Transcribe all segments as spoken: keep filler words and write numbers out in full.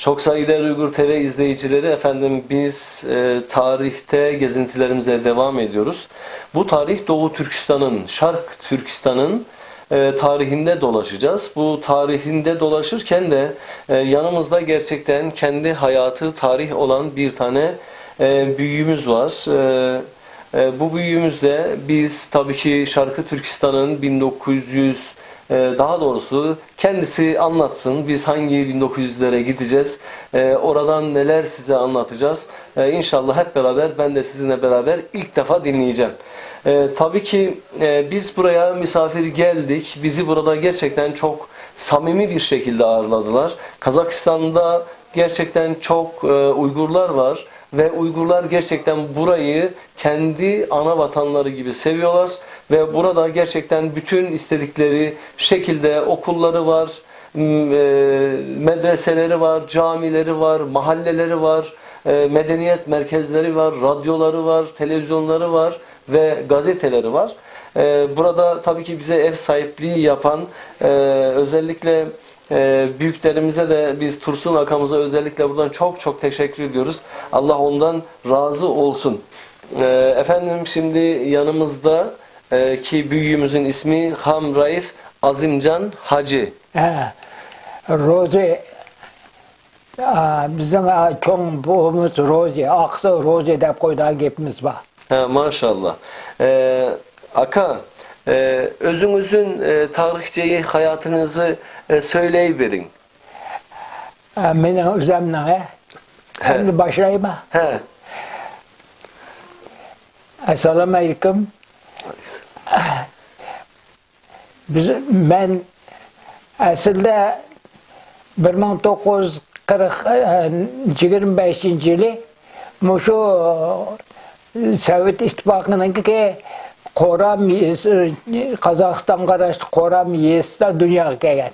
Çok saygıdeğer Uygur T V izleyicileri, efendim biz e, tarihte gezintilerimize devam ediyoruz. Bu tarih Doğu Türkistan'ın, Şark Türkistan'ın e, tarihinde dolaşacağız. Bu tarihinde dolaşırken de e, yanımızda gerçekten kendi hayatı tarih olan bir tane e, büyüğümüz var. E, e, bu büyüğümüzle biz tabii ki Şarkı Türkistan'ın bin dokuz yüz, e, daha doğrusu kendisi anlatsın, biz hangi bin dokuz yüzlere gideceğiz, e, oradan neler size anlatacağız. E, inşallah hep beraber, ben de sizinle beraber ilk defa dinleyeceğim. E, tabii ki e, biz buraya misafir geldik. Bizi burada gerçekten çok samimi bir şekilde ağırladılar. Kazakistan'da gerçekten çok e, Uygurlar var ve Uygurlar gerçekten burayı kendi ana vatanları gibi seviyorlar ve burada gerçekten bütün istedikleri şekilde okulları var, m- e, medreseleri var, camileri var, mahalleleri var, e, medeniyet merkezleri var, radyoları var, televizyonları var ve gazeteleri var. E, burada tabii ki bize ev sahipliği yapan, e, özellikle e, büyüklerimize de biz Tursun Akamıza özellikle buradan çok çok teşekkür ediyoruz. Allah ondan razı olsun. E, efendim şimdi yanımızda e, ki büyüğümüzün ismi Ham Raif Azimcan Hacı. Hə, Rozi, ə, bizim ə, çoğumuz Rozi, Aqsa Rozi deyip koyduğu gepimiz var. Ha, maşallah. Ee, Aka, e, özünüzün e, tarihçeyi hayatınızı e, söyleyiverin. Ә, менің өзімнің, ә? He. Енді башлайма? He. Ассаламу алейкум. Biz, men aslida bir ming to'qqiz yuz qirq, e, yigirma beshinchi yili mushu Sovet Ittifoqininki Qoram, Qozog'istonga qarashli Qoram yezida dunyoga kelgan.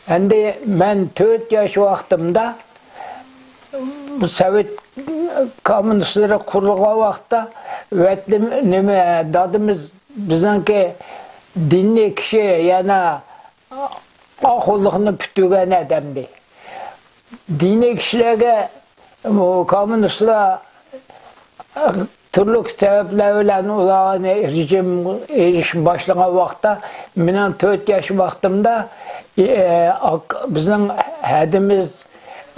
Endi men to'rt yosh vaqtimda bu Sovet kommunistlari qurilgan vaqtda vatnim-, nima, dadimiz bizningki diniy kishi, yana oxunliqni putgan odamdi. Diniy kishilarga bu kommunistlar turli sabablar bilan ularni rejim erish boshlagan vaqtda, mening to'rt yosh vaqtimda, e, ak-, bizning hadimiz,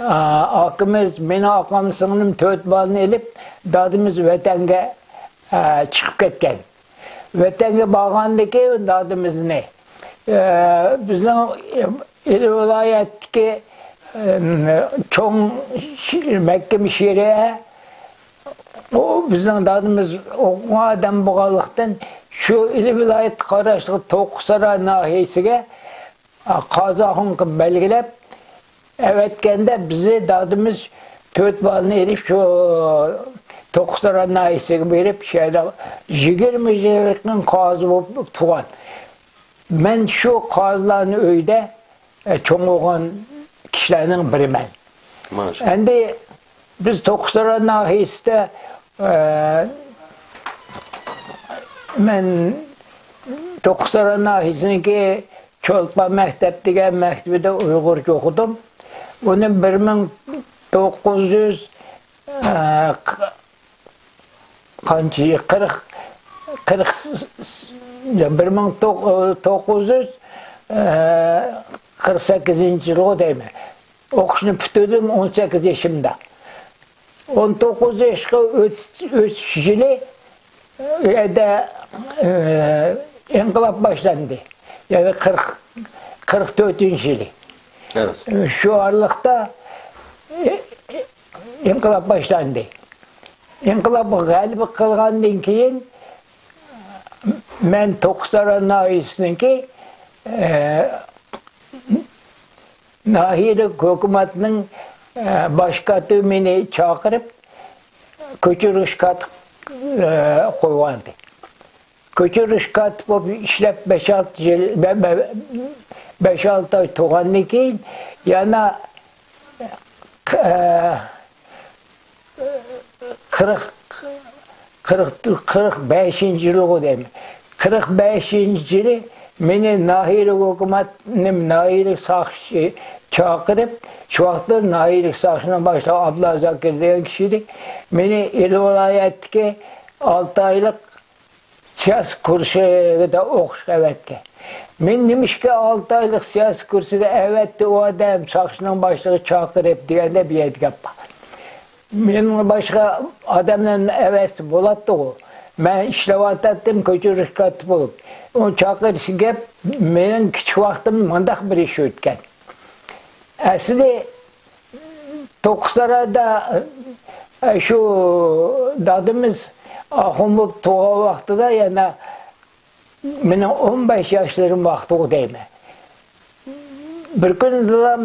a, akamiz, meni oqam, singlim to'rt bolani ilib, dadimiz vatanga, a, chiqib ketgan. Vatanga borgandan keyin dadimizni, e, bizning, e, viloyatdagi, e, cho'ng shi-, mahkam sheriat, u bizning dadimiz o'qigan odam bo'lganlikdan, shu viloyatga qarashli To'qqisaroy nohiyasiga, a, qozi oxun qilib belgilab, avatganda bizni dadimiz to'rt bolani ilib shu To'qqisaroy nohiyasiga berib, shu yerda yigirma yilga yaqin qozi bo'lib turgan. Men shu qozilarni uyida, e, cho'ng bo'lgan kishilarning biriman. Maşallah. Endi biz To'qqisaroy nohiyasida, e, men To'qqisaroy nohiyasiniki Cho'lpon maktab degan maktabida uyg'urcha o'qidim. Uni bir ming to'qqiz yuz, e, qancha, qirq, qirq, bir ming to'qqiz yuz qirq sakkizinchi yilg'u deyman. O'qishni puturdim o'n sakkiz yoshimda. O'n to'qqiz yoshga o't-, o'tish yili u yerda, e, inqilob boshlandi. Ya'ni qirq, qirq to'rtinchi yili. Evet. Shu oraliqda, e, e, inqilob boshlandi. Inqilob g'alaba qilgandan keyin men To'qqisaroy nohiyasiniki, e, nohiya hukumatning, e, bosh kotibi meni chaqirib, ko'chirish kotib, e, qo'ygandi. Ko'chirish kotib bo'lib ishlab besh-olti yil, be-, be-, besh-olti oy turgandan keyin yana, e, qirq, qirq, qirq beshinchi yilg'u deyman. Qirq beshinchi yili مېنى ناھىيەلىك ھۆكۈمەت، نېمە، ناھىيەلىك ساقچى چاقىرىپ، شۇ ۋاقىتلار ناھىيەلىك ساقچىنىڭ باشلىقى ئابدۇللا زاكىر دېگەن كىشى ئىدى. مېنى ئىلى ۋىلايەتتىكى ئالتە ئايلىق سىياسىي كۇرسىدا ئوقۇشقا ئەۋەتكەن. مېنى نېمىشقا ئالتە ئايلىق سىياسىي كۇرسىغا ئەۋەتتى ئۇ ئادەم، ساقچىنىڭ باشلىقى چاقىرىپ دېگەندە، بۇ يەردە گەپ بار. مېنىڭ باشقا ئادەملەرنى ئەۋەتسە بولاتتىغۇ. مەن ئىشلەۋاتاتتىم، كۆچۈرۈشكە كاتتا بولۇپ. ئۇنى چاقىرىشى گەپ، مېنىڭ كىچىك ۋاقتىم مۇنداق بىر ئىش ئۆتكەن. ئەسلى توققۇزسارايدا، ئە، شۇ دادىمىز ئاخۇن بولۇپ تۇغان ۋاقتىدا يەنە مېنىڭ ئون بەش ياشلىرىم ۋاقتىغۇ دەيمەن. بىر كۈنى دادام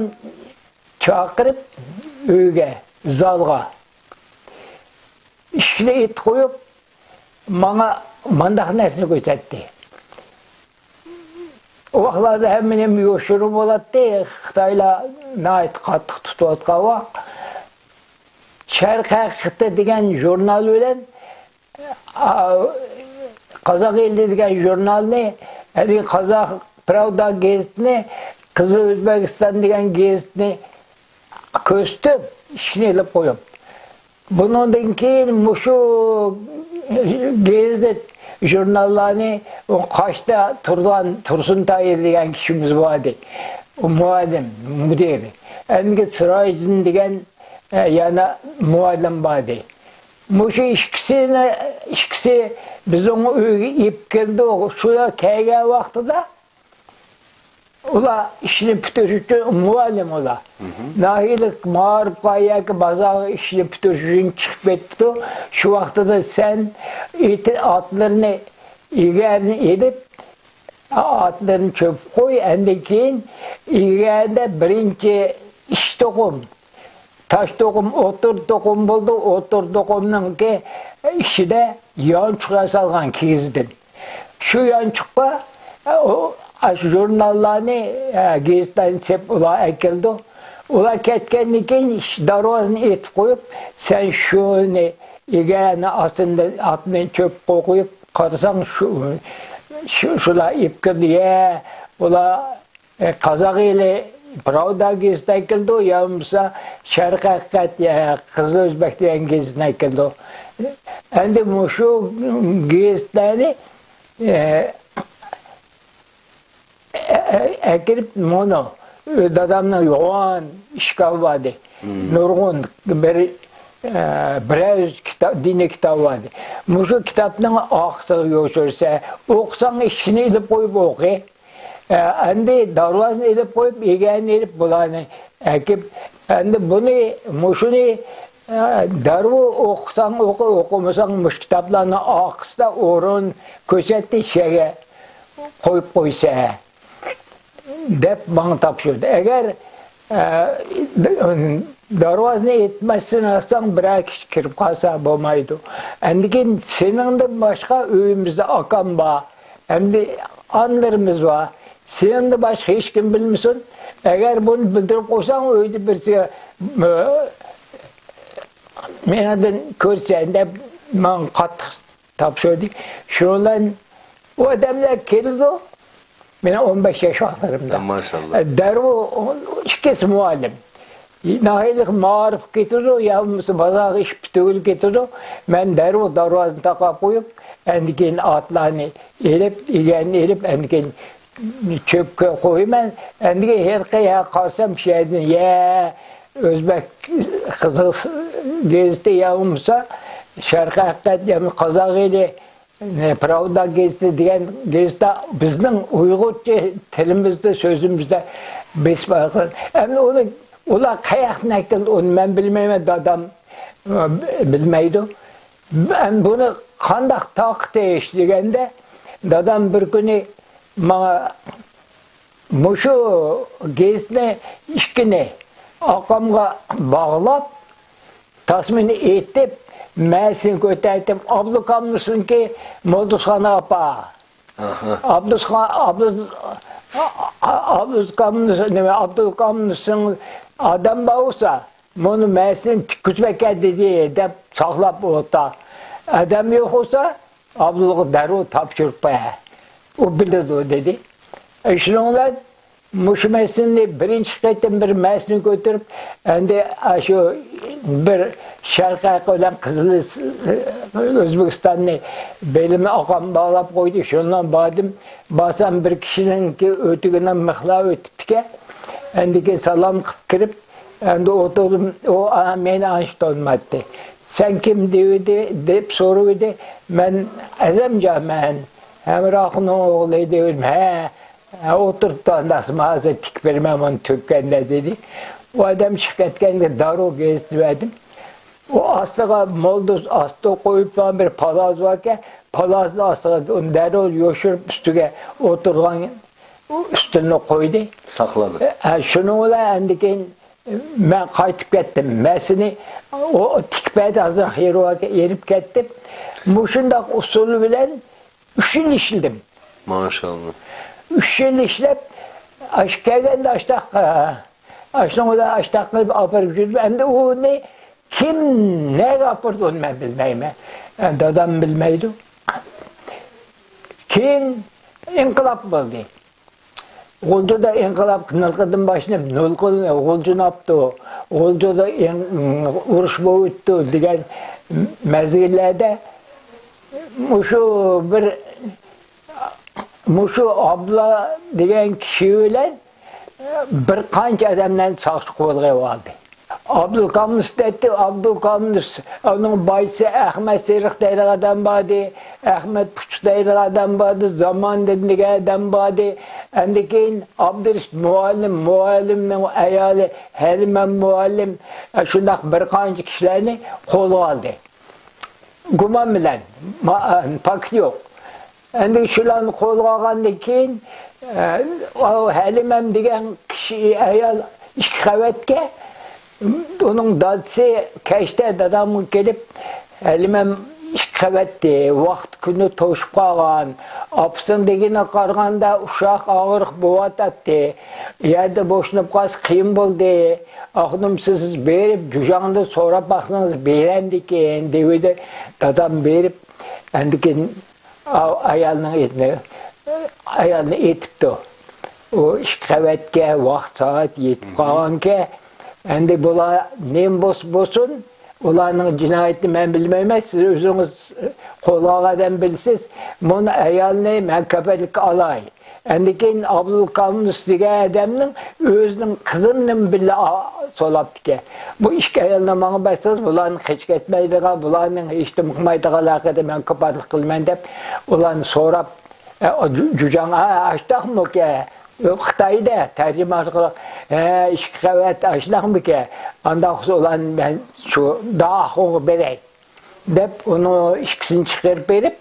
چاقىرىپ ئۆيگە، زالغا، ئىشىكنى ئېتىپ قويۇپ، ماڭا مانداق نەرسىنى كۆرسەتتى. ئۇ ۋاقىتلاردا ھەممە نېمە يوشۇرۇن بولاتتى. خىتايلار ناھايىتى قاتتىق تۇتۇۋاتقان ۋاق. شەرق ھەقىقىتى دېگەن ژۇرنال بىلەن، ئا، قازاق ئېلى دېگەن ژۇرنالنى، ھەلىگە قازاق پراۋدا گېزىتىنى، قىزىل ئۆزبېكىستان دېگەن گېزىتنى كۆرسىتىپ، ئىشىكنى ئېلىپ قويۇپ. بۇنىڭدىن كېيىن مۇشۇ گېزىت، ژۇرناللارنى ئۇ قاشتا تۇرغان تۇرسۇنتايى دېگەن كىشىمىز بار ئىدى. ئۇ مۇئەللىم، مۇدىر. ئەندىكى سىراجىدىن دېگەن، ئە، يەنە مۇئەللىم بار ئىدى. مۇشۇ ئىككىسىنى، ئىككىسى بىزنىڭ ئۆيگە ئېلىپ كەلدى. شۇلار كەلگەن ۋاقتىدا ئۇلار ئىشنى پۈتتۈرۈش ئۈچۈن مۇئەللىم ئۇلار. ناھىيەلىك مائارىپقا ياكى بازارغا ئىشنى پۈتتۈرۈش ئۈچۈن چىقىپ كېتىپتۇ. شۇ ۋاقتىدا سەن ئېتى-، ئاتلىرىنى، ئىگەنى ئېلىپ، ئاتلىرىنى چۆپكە قوي، ئاندىن كېيىن ئىگەندە بىرىنچى ئىش توقۇم، تاش توقۇم، ئوتتۇرا توقۇم بولىدۇ. ئوتتۇرا توقۇمنىڭكى ئىچىدە يانچۇق ياسالغان كىگىزدىن. شۇ يانچۇققا، ئۇ، ئاشۇ ژۇرناللارنى، گېزىتلەرنى سېلىپ ئۇلار ئەكېلىدۇ. ئۇلار كەتكەندىن كېيىن دەرۋازىنى ئېتىپ قويۇپ، سەن شۇنى ئىگەنە ئاستىنى، ئاتنى چۆپكە قويۇپ قارىساڭ، شۇ، شۇ، شۇلار ئېلىپ كىردى. يە، ئۇلار ئە، قازاق ئېلى پراۋدا گېزىتى ئەكېلىدۇ، يا بولمىسا شەرق ھەقىقەت، يا قىزىل ئۆزبەك دېگەن گېزىتنى ئەكېلىدۇ. ئەمدى مۇشۇ گېزىتلەرنى، ئە، ئە-، ئە-، ئەكىرىپ مۇنۇ، دادامنىڭ يوغان ئىشكاپى بار ئىدى. نۇرغۇن بىر، ئە، بىر يۈز كىتا-، دىنىي كىتاب بار ئىدى. مۇشۇ كىتابنىڭ ئارقىسىغا يوشۇرسا، ئوقۇساڭ ئىشىكنى ئېلىپ قويۇپ ئوقۇي. ئە، ئەمدى دارۋازنى ئېلىپ قويۇپ، ئىگەنى ئېلىپ، بۇلارنى ئەكىپ، ئەمدى بۇنى، مۇشۇنى، ئە، دەرۋۇ ئوقۇساڭ ئوقۇ، ئوقۇمىساڭ مۇشۇ كىتابلارنى ئارقىسىدا ئورۇن كۆرسەتتى، شۇ يەرگە قويۇپ قويسا، دەپ ماڭا تاپشۇردى. ئەگەر، ئە، دارۋازنى ئېتمەستىن ئاچساڭ، بىرەر كىشى كىرىپ قالسا بولمايدۇ. ئەندىكىن سېنىڭدىن باشقا ئۆيىمىزدە ئاكام بار. ئەمدى ئانىلىرىمىز بار. سېنىڭدىن باشقا ھېچكىم بىلمىسۇن. ئەگەر بۇنى بىلدۈرۈپ قويساڭ، ئۆيدە بىرسىگە، ئە، مېنىڭدىن كۆرسە دەپ ماڭا قاتتىق تاپشۇردى. شۇنىڭ بىلەن ئۇ ئادەملەر كېلىدۇ. مېنىڭ ئون بەش ياش ۋاقىتلىرىمدا. ماشاللا. دەرۋۇ ئىككىسى مۇئەللىم. ناھىيەلىك مائارىپقا كېتىدۇ، يا بولمىسا بازارغا ئىش پۈتۈگىلى كېتىدۇ. مەن دەرۋۇ دارۋازىنى تاقاپ قويۇپ، ئەندىكىن ئاتلارنى ئېلىپ، ئىگەننى ئېلىپ، ئەندىكىن چۆپكە قويىمەن. ئەندىكىن ھېلىقى يەرگە قارىسام، شۇ يەردىن، يە، ئۆزبەك قىزىل گېزىتى يا بولمىسا شەرق ھەقىقەت، يا قازاق ئېلى، پراۋدا گېزىتى دېگەن گېزىتە بىزنىڭ ئۇيغۇرچە تىلىمىزدا، سۆزىمىزدە بېسىپ ئالغان. ئەمدى ئۇنى ئۇلار قاياقتىن ئەكەلدى، ئۇنى مەن بىلمەيمەن، دادام، ئە، بىلمەيدۇ. ئەمدى بۇنى قانداق تارقىتىش دېگەندە، دادام بىر كۈنى ماڭا مۇشۇ گېزىتنى ئىككىنى ئاقامغا باغلاپ، تاسمىنى ئېتىپ، مەسىنى كۆتەرتىپ، ئابدۇكامنىسنىڭكى مولدۇسخانا ئاپا. ئابدۇسخان، ئابدۇ-، ئابدۇكامنىس-، نېمە، ئابدۇكامنىسنىڭ ئادەم بار بولسا، مۇنى مەسىنى تىككۈزۈپ ئەكەل دېدى، دەپ ساقلاپ ئولتۇر. ئادەم يوق بولسا، ئابدۇلغا دەررۇ تاپشۇرۇپ قوي. ئۇ بىلىدۇ، دېدى. شۇنىڭ بىلەن مۇشۇ مەسىلىنى بىرىنچى قېتىم بىر مەسىلىنى كۆتۈرۈپ، ئەمدى ئاشۇ بىر شەرقىي ھالقا بىلەن قىزىل ئۆزبېكىستاننى بېلىمنى ئاغام باغلاپ قويدى. شۇنىڭ باردىم. بارسام بىر كىشىنىڭكى ئۆتۈكىنى مىخلاپ ئۆتۈپتىكەن. ئەندىكىن سالام قىلىپ كىرىپ، ئەمدى ئولتۇردۇم. ئۇ، ئا، مېنى ئانچە تونۇمايتتى. «سەن كىم؟» دېۋىدى، دەپ سورىۋىدى. «مەن ئەزەمجانمەن، ھەمراخۇننىڭ ئوغلى» دېۋىدىم. «ھە، ھە، ئولتۇرۇپتۇ ئانداقسىمۇ، ھازىر تىكىپ بېرىمەن ئۇنى تۈگكەندە» دېدى. ئۇ ئادەم چىقىپ كەتكەندە دارۇ گېزىتنى بەردىم. ئۇ ئاستىغا مولدۇز ئاستا قويۇپ بىر پالازى باركەن، پالازىنى ئاستىغا ئۇنى دەررۇ يوشۇرۇپ ئۈستىگە ئولتۇرغان ئۈستىلىنى قويدى. ساقلىدى. ھە، شۇنىڭ بىلەن ئەندىكىن مەن قايتىپ كەتتىم. مەسىنى ئۇ تىكىپ بەردى، ھازىر خېرىۋاكە ئېلىپ كەتتىم. مۇشۇنداق ئۇسۇل بىلەن ئۈچ يىل ئىشلىدىم. ماشاللا. ئۈچ يىل ئىشلەپ، ئاشۇ كەلگەندە ئاشتاق، ئاشۇنىڭ بىلەن ئاشتاق قىلىپ ئاپىرىپ يۈردۈم. ئەمدى ئۇنى كىم نەگە ئاپىرىدۇ، ئۇنى مەن بىلمەيمەن. دادام بىلمەيدۇ. كېيىن ئىنقىلاب بولدى. غۇلجىدا ئىنقىلاب نۇلقىدىن باشلىنىپ، نۇلقىدىن غۇلجىنى ئاپتۇ. غۇلجىدا ئىن-، ئۇرۇش بولۇۋېتىپتۇ دېگەن مەزگىللەردە مۇشۇ بىر، مۇشۇ ئابلا دېگەن كىشى بىلەن بىر قانچە ئادەملەرنى ساقچى قولغا ئېلىۋالدى. ئابدۇل كامۇنىست دەيتتى، ئابدۇل كامۇنىست، ئۇنىڭ بايىسى ئەخمەت سېرىق دەيدىغان ئادەم باردى، ئەخمەت پۇچۇق دەيدىغان ئادەم باردى، زاماندىن دېگەن ئادەم باردى. ئەندىن كېيىن ئابدۇرېشىت مۇئەللىم، مۇئەللىمنىڭ ئايالى ھەلىمە مۇئەللىم، شۇنداق بىر قانچە كىشىلەرنى قولغا ئالدى. گۇمان بىلەن، ما-، پاكىت يوق. ئەندى شۇلارنى قولغا ئالغاندىن كېيىن، ئە، ئاۋۇ ھەلىمەم دېگەن كىشى، ئايال ئىككى قەۋەتكە، ئۇنىڭ دادىسى كەچتە دادامغا كېلىپ، «ھەلىمەم ئىككى قەۋەتتى، ۋاقتى كۈنى توشۇپ قالغان، ئاپىسىنىڭ دېگىنىگە قارىغاندا ئۇششاق ئاغرىق بولۇۋاتاتتى، يەردە بوشىنىپ قالسا قىيىن بولدى، ئاخۇنۇم سىز بېرىپ جۈجاڭدىن سوراپ باقسىڭىز بېرەمدىكىن» دېۋىدى. دادام بېرىپ، ئەندىكىن ئايالنىڭ ئېتىنى، ئايالنى ئېتىپتۇ. ئۇ ئىككى قەۋەتكە ۋاقىت سائەت يېتىپ قالغانكەن. ئەندى بۇلار نېمە بولسا بولسۇن، ئۇلارنىڭ جىنايىتىنى مەن بىلمەيمەن، سىز ئۆزىڭىز قولغا ئالغان ئادەم بىلىسىز. مۇنۇ ئايالنى مەن كاپالەتكە ئالاي. ئەندىن كېيىن ئابدۇل كامۇنىست دېگەن ئادەمنىڭ ئۆزىنىڭ قىزىنىمۇ بىللە ئا-، سولاپتىكەن. بۇ ئىككى ئايالنى ماڭا بەرسىڭىز، بۇلارنى قېچىپ كەتمەيدىغان، بۇلارنىڭ ھېچنېمە قىلمايدىغانلىقىدا مەن كاپالەتلىك قىلىمەن دەپ، ئۇلارنى سوراپ، ئە، جۇ-، جۇجاڭ، ئا، ئاشتاقمۇكەن؟ يوق، خىتايدا تەرجىمە ئارقىلىق، ھە، ئىككى قەۋەت ئاشتاقمىكەن؟ ئانداق بولسا ئۇلارنى مەن شۇ داخۇغا بېرەي. دەپ، ئۇنىڭ ئىككىسىنى چىقىرىپ بېرىپ،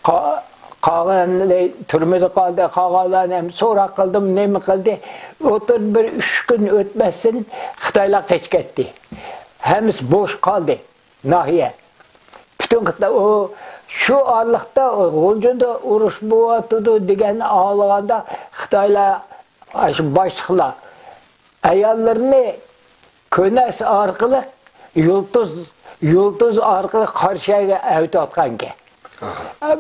قا-، قالغانلىرى تۈرمىدە قالدى، قالغانلارنى ھەم سوراق قىلدىم، نېمە قىلدى. ئوتتۇرىدا بىر ئۈچ كۈن ئۆتمەستىن خىتايلار قېچىپ كەتتى. ھەممىسى بوش قالدى، ناھىيە. پۈتۈن خىتاي، ئۇ، شۇ ئارىلىقتا غۇلجىدا ئۇرۇش بولۇۋاتىدۇ دېگەننى ئاڭلىغاندا، خىتايلار، ئاشۇ باشلىقلار، ئاياللىرىنى كۆنەس ئارقىلىق يۇلتۇز، يۇلتۇز ئارقىلىق قاراشىگە ئەۋېتىۋاتقانىكەن. ئاھا.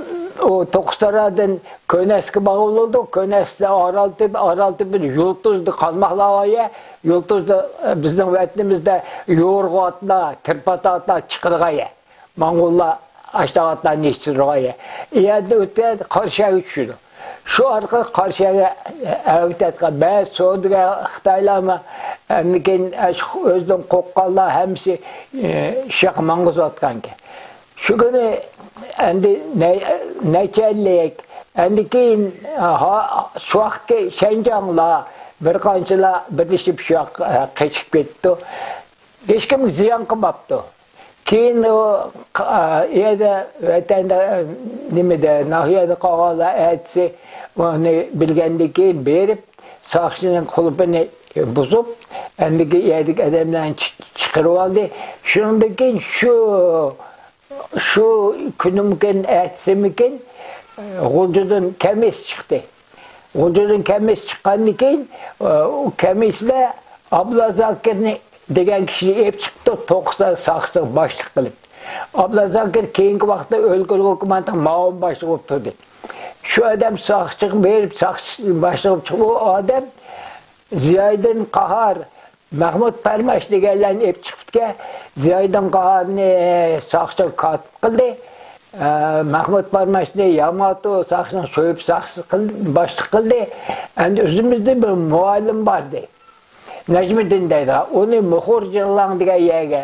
ئۇ توققۇزتارادىن كۆنەسكە بارغىلى بولىدۇ. كۆنەستە ئارالتېپە، ئارالتېپە يۇلتۇزدا قالماقلار بار يە. يۇلتۇزدا، بىزنىڭ ۋەتىنىمىزدە يورغا ئاتلار، تىرپاتا ئاتلار چىقىدىغان يە. موڭغۇللار ئاشتاق ئاتلارنى يېتىشتۈرىدىغان يەر. ئۇ يەردىن ئۆتكەن قاراشىگە چۈشىدۇ. شۇ ئارقىلىق قاراشىگە ئەۋېتىۋاتقان بەزى سودىگەر خىتايلارمۇ، ئەندىن كېيىن ئۆزىدىن قورققانلار ھەممىسى، ئى، شاخ ماڭغۇزۇۋاتقانىكەن. شۇ كۈنى ئەندى نە-، نەچچەنلىك، ئەندىن كېيىن، ھا-، شۇ ۋاقىتقى شەنجاڭلار بىر قانچىلار بىرلىشىپ شۇ ياققا، ئە، قېچىپ كېتىپتۇ. ھېچكىمگە زىيان قىلماپتۇ. كېيىن ئۇ، ئا، يەردە، ۋەتەندە، نېمىدە، ناھىيەدە قالغانلار ئەتىسى ئۇنى بىلگەندىن كېيىن بېرىپ، ساقچىنىڭ قۇلۇپىنى بۇزۇپ، ئەندىكى يەردىكى ئادەملەرنى چىق-، چىقىرىۋالدى. شۇنىڭدىن كېيىن شۇ، شۇ كۈنىمىكىن، ئەتىسىمىكىن، غۇلجىدىن كەمىس چىقتى. غۇلجىدىن كەمىس چىققاندىن كېيىن، ئۇ كەمىسلەر ئابلا زاكىرنى دېگەن كىشىنى ئېلىپ چىقىپتۇ، توققۇزتارا ساقچىسىغا باشلىق قىلىپ. ئابلا زاكىر كېيىنكى ۋاقىتتا ئۆلكىلىك ھۆكۈمەتنىڭ مۇئاۋىن باشلىقى بولۇپ تۇردى. شۇ ئادەم ساقچىغا بېرىپ، ساقچى باشلىقى چىقىپ، ئۇ ئادەم زىياۋۇدۇن قاھار، مەھمۇد پەرماش دېگەنلەرنى ئېلىپ چىقىپتىكەن. زىياۋۇدۇن قاھارنى ساقچىغا كاتىپ قىلدى. ئە، مەھمۇد پەرماشنى ياماتو ساقچىنىڭ شۆبە ساقچىسى قىل-، باشلىق قىلدى. ئەمدى ئۆزىمىزدە بىر مۇئەللىم بار ئىدى. نەجمىدىن دەيدىغان. ئۇنى مۇخۇر جىڭلاڭ دېگەن يەرگە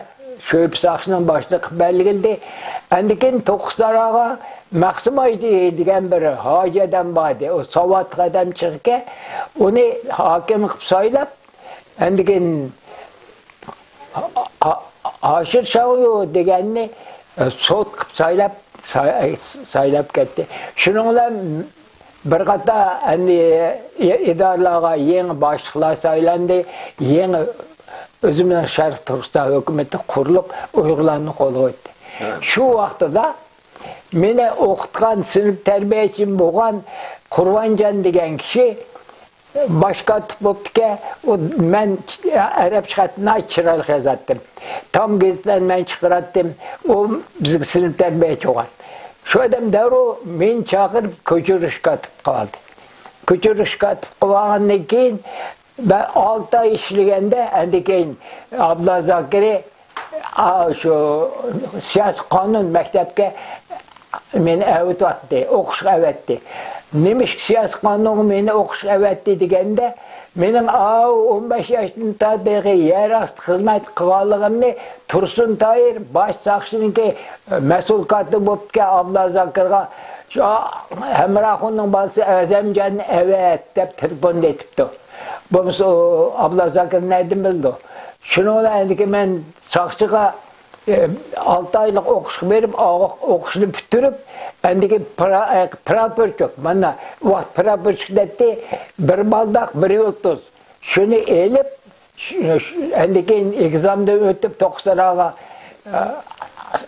شۆبە ساقچىنىڭ باشلىقى قىلىپ بەلگىلىدى. ئاندىن كېيىن توققۇزتاراغا مەخسۇم ھاجى دېگەن بىر ھاجى ئادەم بار ئىدى. ئۇ ساۋاتلىق ئادەم چىقىكەن. ئۇنى ھاكىم قىلىپ سايلاپ، ئاندىن كېيىن ھا-، ھا-، ھاشىر شاۋيۇ دېگەننى، ئە، سوت قىلىپ سايلاپ، ساي-، سايلاپ كەتتى. شۇنىڭ بىلەن بىر قاتار ئەمدى ئى-، ئىدارىلەرگە يېڭى باشلىقلار سايلاندى، يېڭى ئۆزىمىزنىڭ شەرقىي تۈركىستان ھۆكۈمىتى قۇرۇلۇپ، ئۇيغۇرلارنى قولغا ئۆتتى. شۇ ۋاقتىدا مېنى ئوقۇتقان، سىنىپ تەربىيەچىم بولغان قۇرۋانجان دېگەن كىشى باش كاتىپ بوپتىكەن. ئۇ، مەن ئەرەبچە خەتنى ناھايىتى چىرايلىق يازاتتىم. تام گېزىتلەرنى مەن چىقىراتتىم. ئۇ بىزگە سىنىپ تەربىيەچى بولغان. شۇ ئادەم دەررۇ مېنى چاقىرىپ، كۆچۈرۈش كاتىپ قىلىۋالدى. كۆچۈرۈش كاتىپ قىلىۋالغاندىن كېيىن، مەن ئالتە ئاي ئىشلىگەندە، ئاندىن كېيىن ئابلا زاكىرى، ئا، شۇ سىياسىي قانۇن مەكتەپكە مېنى ئەۋېتىۋاتتى، ئوقۇشقا ئەۋەتتى. نېمىشقا سىياسىي قانۇنغا مېنى ئوقۇشقا ئەۋەتتى دېگەندە، مېنىڭ ئاۋۇ ئون بەش ياشتىن تارتىپ يەر ئاستى خىزمەت قىلغانلىقىمنى تۇرسۇن تاھىر باش ساقچىنىڭكى مەسئۇل كاتىپى بوپتىكەن، ئابلا زاكىرغا، شۇ ھەمراخۇننىڭ بالىسى ئەزەمجاننى ئەۋەت دەپ تېلېفوندا ئېيتىپتۇ. بولمىسا ئۇ ئابلا زاكىر نەدىن بىلىدۇ؟ شۇنىڭ بىلەن ئەندىكىن مەن ساقچىغا، ئە، ئالتە ئايلىق ئوقۇشقا بېرىپ، ئوق-، ئوقۇشنى پۈتتۈرۈپ، ئەندىكىن پرا-، ئە، پراپورچۇك، مانا ۋاقىت پراپورچۇك دەيتتى، بىر بالداق، بىر يۇلتۇز. شۇنى ئېلىپ، شۇ، شۇ، ئەندىكىن ئېگزامدىن ئۆتۈپ، توققۇزتاراغا، ئە،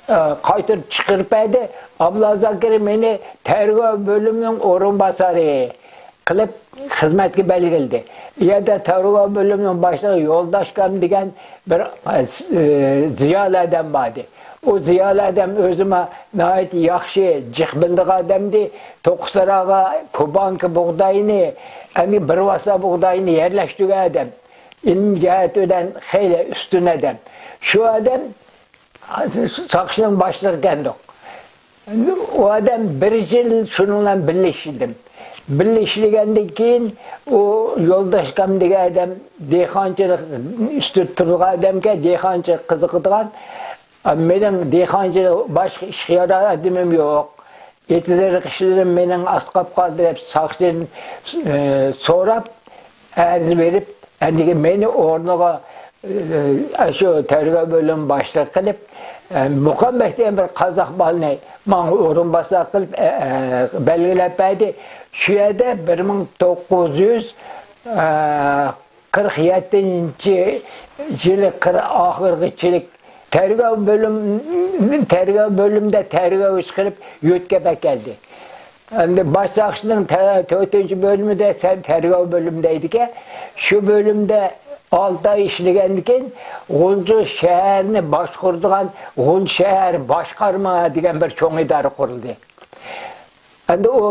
ئە، قايتۇرۇپ چىقىرىپ بەردى. ئابلا زاكىر مېنى تەربىيە بۆلۈمىنىڭ ئورۇنباسارى قىلىپ خىزمەتكە بەلگىلىدى. ئۇ يەردە تەربىيە بۆلۈمىنىڭ باشلىقى يولداشكام دېگەن بىر، ئە، زىيالىي ئادەم بار ئىدى. ئۇ زىيالىي ئادەم ئۆزىمۇ ناھايىتى ياخشى جىق بىلىدىغان ئادەمدى. توققۇزتاراغا كوبانكا بۇغداينى، ئەمدى بىر ۋاسا بۇغداينى يەرلەشتۈرگەن ئادەم. ئىلمىي جەھەتى بىلەن خېلى ئۈستۈن ئادەم. شۇ ئادەم ساقچىنىڭ باشلىقى ئىكەندۇق. ئۇ ئادەم بىر يىل شۇنىڭ بىلەن بىللە ئىشلىدىم. بىللە ئىشلىگەندىن كېيىن، ئۇ يولداشكام دېگەن ئادەم دېھقانچىلىق ئۈستىدە تۇرىدىغان ئادەمكەن، دېھقانچىلىق قىزىقىدىغان. مېنىڭ دېھقانچىلىق، باشقا ئىشقا يارار ئادىمىم يوق. ئېتىز-ئېرىق ئىشلىرىم مېنىڭ ئاسقاپ قالدى دەپ ساقچىدىن، ئى، سوراپ، ئەرز بېرىپ، ئەندىكىن مېنى ئورنىغا، ئى، شۇ تەربىيە بۆلۈمى باشلىقى قىلىپ، ئى، مۇقام بەك دېگەن بىر قازاق بالىنى ماڭا ئورۇنباسار قىلىپ، ئە، ئە، بەلگىلەپ بەردى. شۇ يەردە بىر مىڭ توققۇز يۈز، ئە، قىرىق يەتتىنچى يىلى قىر-، ئاخىرغىچىلىك تەربىيە بۆلۈم، تەربىيە بۆلۈمىدە تەربىيەچى قىلىپ يۆتكەپ ئەكەلدى. ئەمدى باش ساقچىنىڭ تە-، تۆتىنچى بۆلۈمىدە سەن تەربىيە بۆلۈمى دەيدىكەن. شۇ بۆلۈمدە ئالتە ئاي ئىشلىگەندىن كېيىن، غۇلجا شەھەرنى باشقۇرىدىغان غۇلجا شەھەر باشقارما دېگەن بىر چوڭ ئىدارە قۇرۇلدى. ئەمدى ئۇ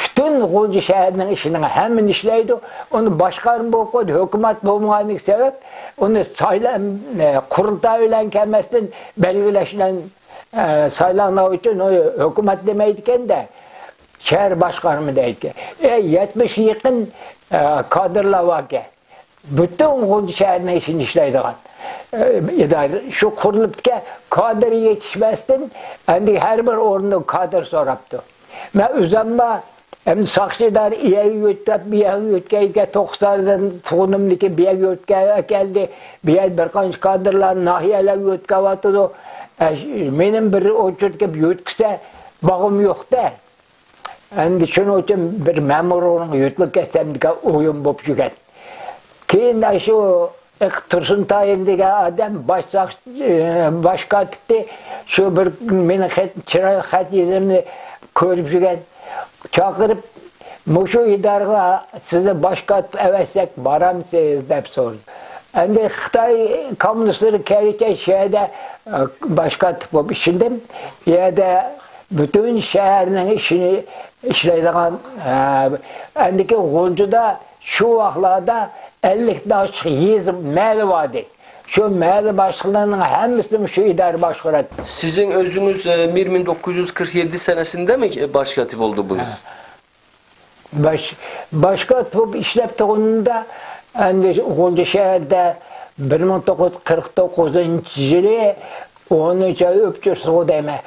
پۈتۈن غۇلجا شەھىرىنىڭ ئىشىنىڭ ھەممىنى ئىشلەيدۇ. ئۇنى باشقارما بولۇپ قويدى. ھۆكۈمەت بولمىغانلىقى سەۋەب، ئۇنى سايلا-، ئە، قۇرۇلتاي بىلەن كەلمەستىن بەلگىلەش بىلەن، ئە، سايلانغان ئۈچۈن ئۇنى ھۆكۈمەت دېمەيدىكەن-دە، شەھەر باشقارما دەيدىكەن. ئە، يەتمىشكە يېقىن، ئە، كادىرلار باركەن. پۈتۈن غۇلجا شەھىرىنىڭ ئىشىنى ئىشلەيدىغان، ئە، ئىدارە شۇ قۇرۇلۇپتىكەن. كادىر يېتىشمەستىن، ئەمدى ھەر بىر ئورۇندا كادىر سوراپتۇ. مەن ئۆزۈممۇ ئەمدى ساقچى ئىدارە ئۇ يەرگە يۆتكەپ، بۇ يەرگە يۆتكەيدىكەن، توققۇز تارىدىن تۇغۇنۇمنىكى بۇ يەرگە يۆتكەپ ئەكەلدى. بۇ يەردە بىر قانچە كادىرلار ناھىيەلەرگە يۆتكەۋاتىدۇ. ئە، مېنىمۇ بىر ئوچۇرتقا يۆتكىسە، باغىم يوق-دە. ئەمدى شۇنىڭ ئۈچۈن بىر مەمۇر ئورۇنغا يۆتىلىپ كەتسەم دېگەن ئويۇم بولۇپ يۈرگەن. كېيىن شۇ تۇرسۇن تاھىر دېگەن ئادەم باش ساق-، باش كاتىپتى. شۇ بىر مېنىڭ خەت، چىرايلىق خەت يېزىمنى كۆرۈپ يۈرگەن. چاقىرىپ، مۇشۇ ئىدارىگە سىزنى باش كاتىپ ئەۋەتسەك بارامسىز دەپ سورىدى. ئەمدى خىتاي كوممۇنىستلىرى كەلگۈچە شۇ يەردە، ئە، باش كاتىپ بولۇپ ئىشلىدىم. ئۇ يەردە پۈتۈن شەھەرنىڭ ئىشىنى ئىشلەيدىغان، ئە، ئەندىكى غۇلجىدا شۇ ۋاقىتلاردا ئەللىكتىن ئاشۇق يېزا، مەھەللە بار ئىدى. شۇ مەھەللە باشلىقلىرىنىڭ ھەممىسىنى شۇ ئىدارە باشقۇراتتى. Sizin özünüz e, bir bin dokuz yüz kırk yedi senesinde mi e, başkatip oldunuz? باش، باشقا توپ ئىشلەپ تۇرغىنىمدا، ئەندى غۇلجا شەھەردە بىر مىڭ توققۇز يۈز قىرىق توققۇزىنچى يىلى ئونىنچى ئاي ئۆپچۈرسىغۇ دەيمەن،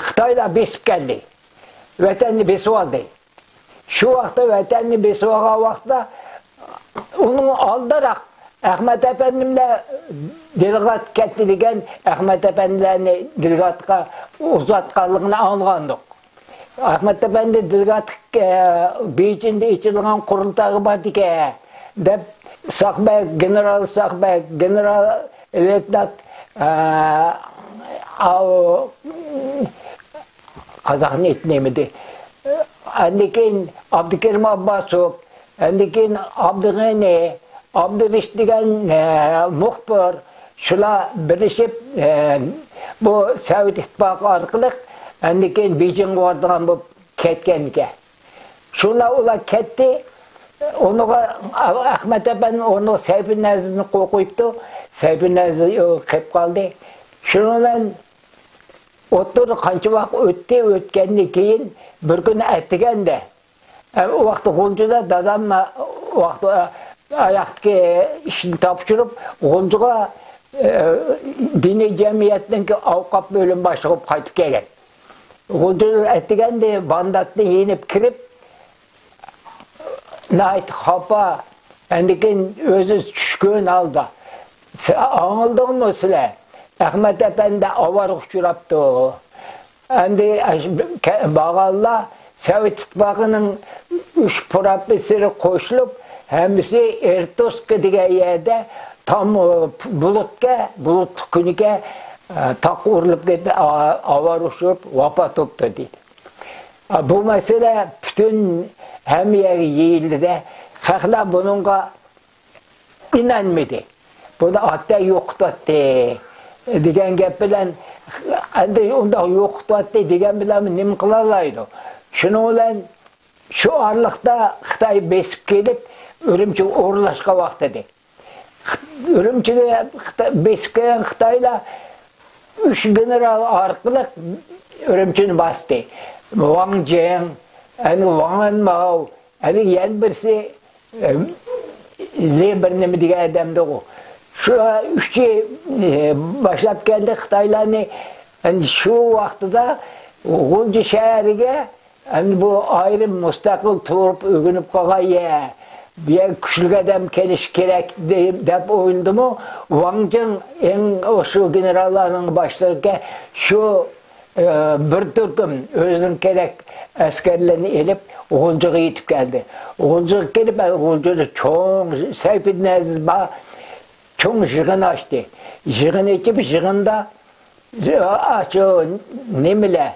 خىتايلار بېسىپ كەلدى. ۋەتەننى بېسىۋالدى. شۇ ۋاقىتتا ۋەتەننى بېسىۋالغان ۋاقىتتا ئۇنىڭ ئالدىراق ئەخمەت ئەپەندىم بىلەن دېلېگات كەتتى دېگەن، ئەخمەت ئەپەندىلەرنى دېلېگاتقا ئۇزاتقانلىقىنى ئاڭلىغانىدۇق. ئەخمەت ئەپەندى دېلېگات، ئە، بېيجىڭدا ئېچىلغان قۇرۇلتايغا بارىدىكەن دەپ، ساقبەگ، گېنېرال ساقبەگ، گېنېرال لېيتېنانت، ئە، ئاۋۇ، قازاقنىڭ ئېتى نېمىدى؟ ئاندىن كېيىن ئابدۇكېرىم ئابباسوف، ئاندىن كېيىن ئابدۇغېنى، ئابدۇرېشىت دېگەن، ئە، مۇخبىر، شۇلار بىرلىشىپ، ئە، بۇ سوۋېت ئىتتىپاقى ئارقىلىق ئاندىن كېيىن بېيجىڭغا بارىدىغان بولۇپ كەتكەنىكەن. شۇنداق ئۇلار كەتتى. ئۇنىڭغا ئەخمەت ئەپەندى ئۇنىڭ سەيپىنەزىزنى قويۇپ قويۇپتۇ. سەيپىنەزىز قېلىپ قالدى. شۇنىڭ بىلەن ئوتتۇرىدا قانچە ۋاقىت ئۆتتى، ئۆتكەندىن كېيىن بىر كۈنى ئەتىگەندە، ئە، ئۇ ۋاقىتتا غۇلجىدا دادام، ئە، ئۇ ۋاقىتتا، ئە، ئاياغدىكى ئىشنى تاپشۇرۇپ، غۇلجىغا، ئە، دىنىي جەمئىيەتنىڭكى ئاۋقاپ بۆلۈم باشلىقى بولۇپ قايتىپ كەلگەن. غۇلجىدا ئەتىگەندە بامداتنى يېنىپ كىرىپ، ناھايىتى خاپا، ئاندىن كېيىن ئۆزى چۈشكۈن ھالدا، سىلەر ئاڭلىدىڭمۇ سىلەر؟ ئەخمەت ئەپەندى ئاۋارىگە ئۇچراپتۇ. ئەمدى ئاشۇ بارغانلار سوۋېت ئىتتىپاقىنىڭ ئۈچ پروفېسسورى قوشۇلۇپ، ھەممىسى ئىرتۇسكى دېگەن يەردە تام بۇلۇتقا، بۇلۇتلۇق كۈنىگە، ئە، تاغقا ئۇرۇلۇپ كېتىپ، ئا-، ئاۋارە ئۇچۇرۇپ ۋاپات بوپتۇ دېدى. ئا، بۇ مەسىلە پۈتۈن ھەممە يەرگە يېيىلدى-دە، خەقلەر بۇنىڭغا ئىنانمىدى. بۇنى ئاتە يوقىتىۋەتتى دېگەن گەپ بىلەن، ئەمدى ئۇنداق يوقىتىۋەتتى دېگەن بىلەن نېمە قىلالايدۇ؟ شۇنىڭ بىلەن شۇ ئارىلىقتا خىتاي بېسىپ كېلىپ، ئۈرۈمچىگە ئورۇنلاشقان ۋاقتىدى. ئۈرۈمچىگە خىتا-، بېسىپ كەلگەن خىتايلار ئۈچ گېنېرال ئارقىلىق ئۈرۈمچىنى باستى. ۋاڭ جېڭ، ئەنە ۋاڭ ئەنماۋ، ئەنە يەنە بىرسى، ئە، لې بىر نېمە دېگەن ئادەمدىغۇ. شۇ ئۈچى، ئە، باشلاپ كەلدى خىتايلارنى. ئەنە شۇ ۋاقتىدا غۇلجا شەھىرىگە ئەمدى بۇ ئايرىم مۇستەقىل تۇرۇپ ئۆگىنىپ قالغان يەر، بۇ يەرگە كۈچلۈك ئادەم كېلىشى كېرەك دەپ ئويلىدىمۇ، ۋاڭ جېڭ ئەڭ شۇ گېنېراللارنىڭ باشلىقىكەن، شۇ، ئە، بىر تۈركۈم ئۆزىنىڭ كېرەك ئەسكەرلىرىنى ئېلىپ، غۇلجىغا يېتىپ كەلدى. غۇلجىغا كېلىپ، غۇلجىدا چوڭ سەيپىدىن ئەزىز بار، چوڭ يىغىن ئاچتى. يىغىن ئېچىپ، يىغىندا، ئاشۇ نېمىلەر،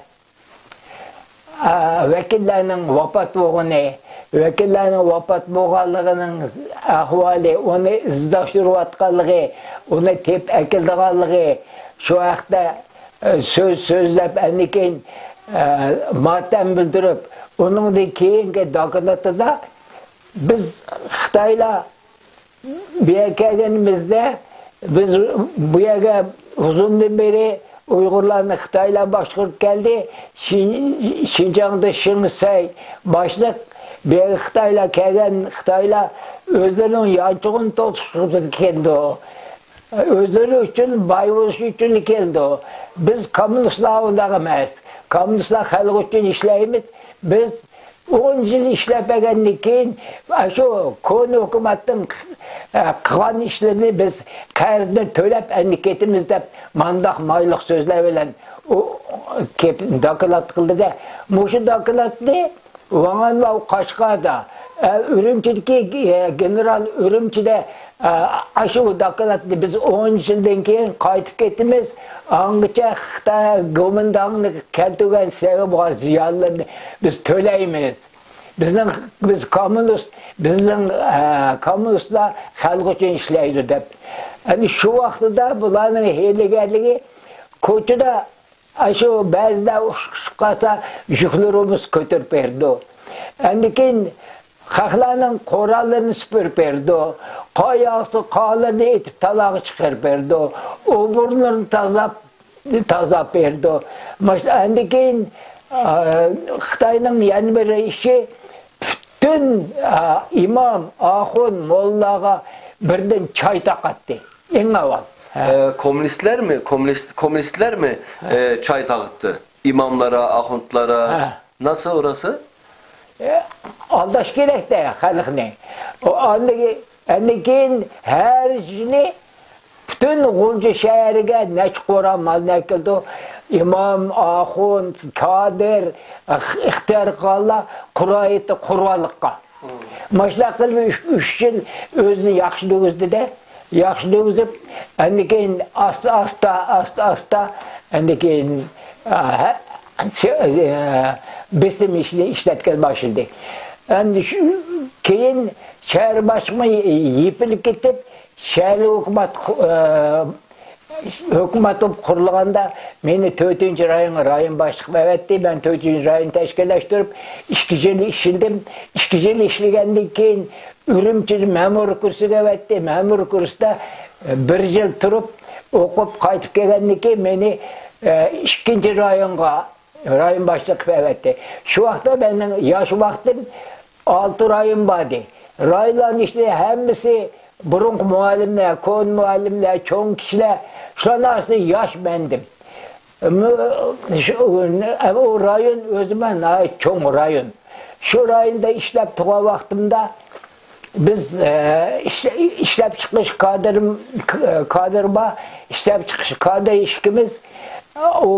ئا، ۋەكىللەرنىڭ ۋاپات بولغىنى، ۋەكىللەرنىڭ ۋاپات بولغانلىقىنىڭ ئەھۋالى، ئۇنى ئىزدەشتۈرۈۋاتقانلىقى، ئۇنى تېپىپ ئەكېلىدىغانلىقى، شۇ ھەقتە، ئە، سۆز سۆزلەپ، ئاندىن كېيىن، ئە، ماتەم بىلدۈرۈپ، ئۇنىڭدىن كېيىنكى دوكلاتىدا بىز خىتايلار بۇ يەرگە كەلگىنىمىزدە، بىز بۇ يەرگە ئۇزۇندىن بېرى ئۇيغۇرلارنى خىتايلار باشقۇرۇپ كەلدى. شىن-، شىنجاڭدا شېڭ شىسەي باشلىق، بۇ يەرگە خىتايلار كەلگەن، خىتايلار ئۆزلىرىنىڭ يانچۇقىنى توشۇشقا كېلىدۇ. ئۆزلىرى ئۈچۈن، باي بولۇش ئۈچۈن كېلىدۇ. بىز كوممۇنىستلار ئۇنداق ئەمەس. كوممۇنىستلار خەلق ئۈچۈن ئىشلەيمىز. بىز ئون يىل ئىشلەپ بەرگەندىن كېيىن، ئاشۇ كونا ھۆكۈمەتنىڭ، ئە، قىلغان ئىشلىرىنى بىز قەرزنى تۆلەپ ئەمدى كېتىمىز دەپ، مانداق مايلىق سۆزلەر بىلەن ئۇ كېلىپ دوكلات قىلدى-دە. مۇشۇ دوكلاتنى ۋاڭ ئەنماۋ قەشقەردە، ئە، ئۈرۈمچىدىكى، ئە، گېنېرال ئۈرۈمچىدە، ئە، ئاشۇ دوكلاتنى بىز ئون يىلدىن كېيىن قايتىپ كېتىمىز. ئاڭغىچە خىتاي گومىنداڭنى كەلتۈرگەن سەۋەبى بار زىيانلىرىنى بىز تۆلەيمىز. بىزنىڭ، بىز كوممۇنىست، بىزنىڭ، ئە، كوممۇنىستلار خەلق ئۈچۈن ئىشلەيدۇ دەپ. ئەنە شۇ ۋاقتىدا بۇلارنىڭ ھىيلىگەرلىكى كوچىدا ئاشۇ بەزىدە ئۇششۇق قالسا، يۈكلىرىمىز كۆتۈرۈپ بېرىدۇ. ئاندىن كېيىن خەقلەرنىڭ قوراللىرىنى سۈپۈرۈپ بېرىدۇ. قار ياغسا، قارلىرىنى ئېتىپ، تالاغا چىقىرىپ بېرىدۇ. ئوبورلىرىنى تازىلاپ، تازىلاپ بېرىدۇ. ماش-، ئاندىن كېيىن، ئا، خىتاينىڭ يەنە بىر ئىشى، پۈتۈن، ئا، ئىمام، ئاخۇن، موللاغا بىردىن چاي تاقاتتى. ئەڭ ئاۋۋال. ھە. ئە، كوممۇنىستلەرمۇ، كوممۇنىست، كوممۇنىستلەرمۇ، ئە، چاي تاقىتتى؟ ئىماملارا، ئاخۇنلارا. ھە. ناسا ئوراسا؟ ئە، ئالداش كېرەك-دە خەلقنى. ئۇ ئاندىن، ئاندىن كېيىن ھەر يىلى پۈتۈن غۇلجا شەھىرىگە نەچچە قورا مالنى ئەكېلىدۇ. ئىمام، ئاخۇن، كادىر، ئىخ-، ئىختىيار قىلغانلار قۇرۇلدى قۇربانلىققا. ماشۇنداق قىلىپ ئۈچ، ئۈچ يىل ئۆزىنى ياخشى دېگۈزدى-دە، ياخشى دېگۈزۈپ، ئاندىن كېيىن ئاستا، ئاستا، ئاستا، ئاستا، ئاندىن كېيىن، ئا، ھە، سى-، ئە، بېسىم ئىشنى ئىشلەتكىلى باشلىدى. ئەمدى شۇ كېيىن شەھەر باشلىقىمۇ يېپىلىپ كېتىپ، شەھەر ھۆكۈمەت، ئە، ھۆكۈمەت بولۇپ قۇرۇلغاندا مېنى تۆتىنچى رايونغا رايون باشلىقى قىلىپ ئەۋەتتى. مەن تۆتىنچى رايون تەشكىللەشتۈرۈپ، ئىككى يىل ئىشلىدىم. ئىككى يىل ئىشلىگەندىن كېيىن ئۈرۈمچىدە مەمۇرىي كۇرسىغا ئەۋەتتى. مەمۇرىي كۇرستا بىر يىل تۇرۇپ، ئوقۇپ قايتىپ كەلگەندىن كېيىن مېنى، ئە، ئىككىنچى رايونغا رايون باشلىقى قىلىپ ئەۋەتتى. شۇ ۋاقىتتا مېنىڭ ياش ۋاقتىم، ئالتە رايون بار ئىدى. رايونلارنىڭ ئىچىدە ھەممىسى بۇرۇنقى مۇئەللىملەر، كونا مۇئەللىملەر، چوڭ كىشىلەر، شۇلارنىڭ ئارىسىدا ياش مەندىم. مۇ-، شۇ، ئۇ رايون ئۆزىمۇ ناھايىتى چوڭ رايون. شۇ رايوندا ئىشلەپ تۇرغان ۋاقتىمدا بىز، ئە، ئىش-، ئىشلەپچىقىرىش كادىر، كادىر بار، ئىشلەپچىقىرىش كادىر ئىككىمىز، ئۇ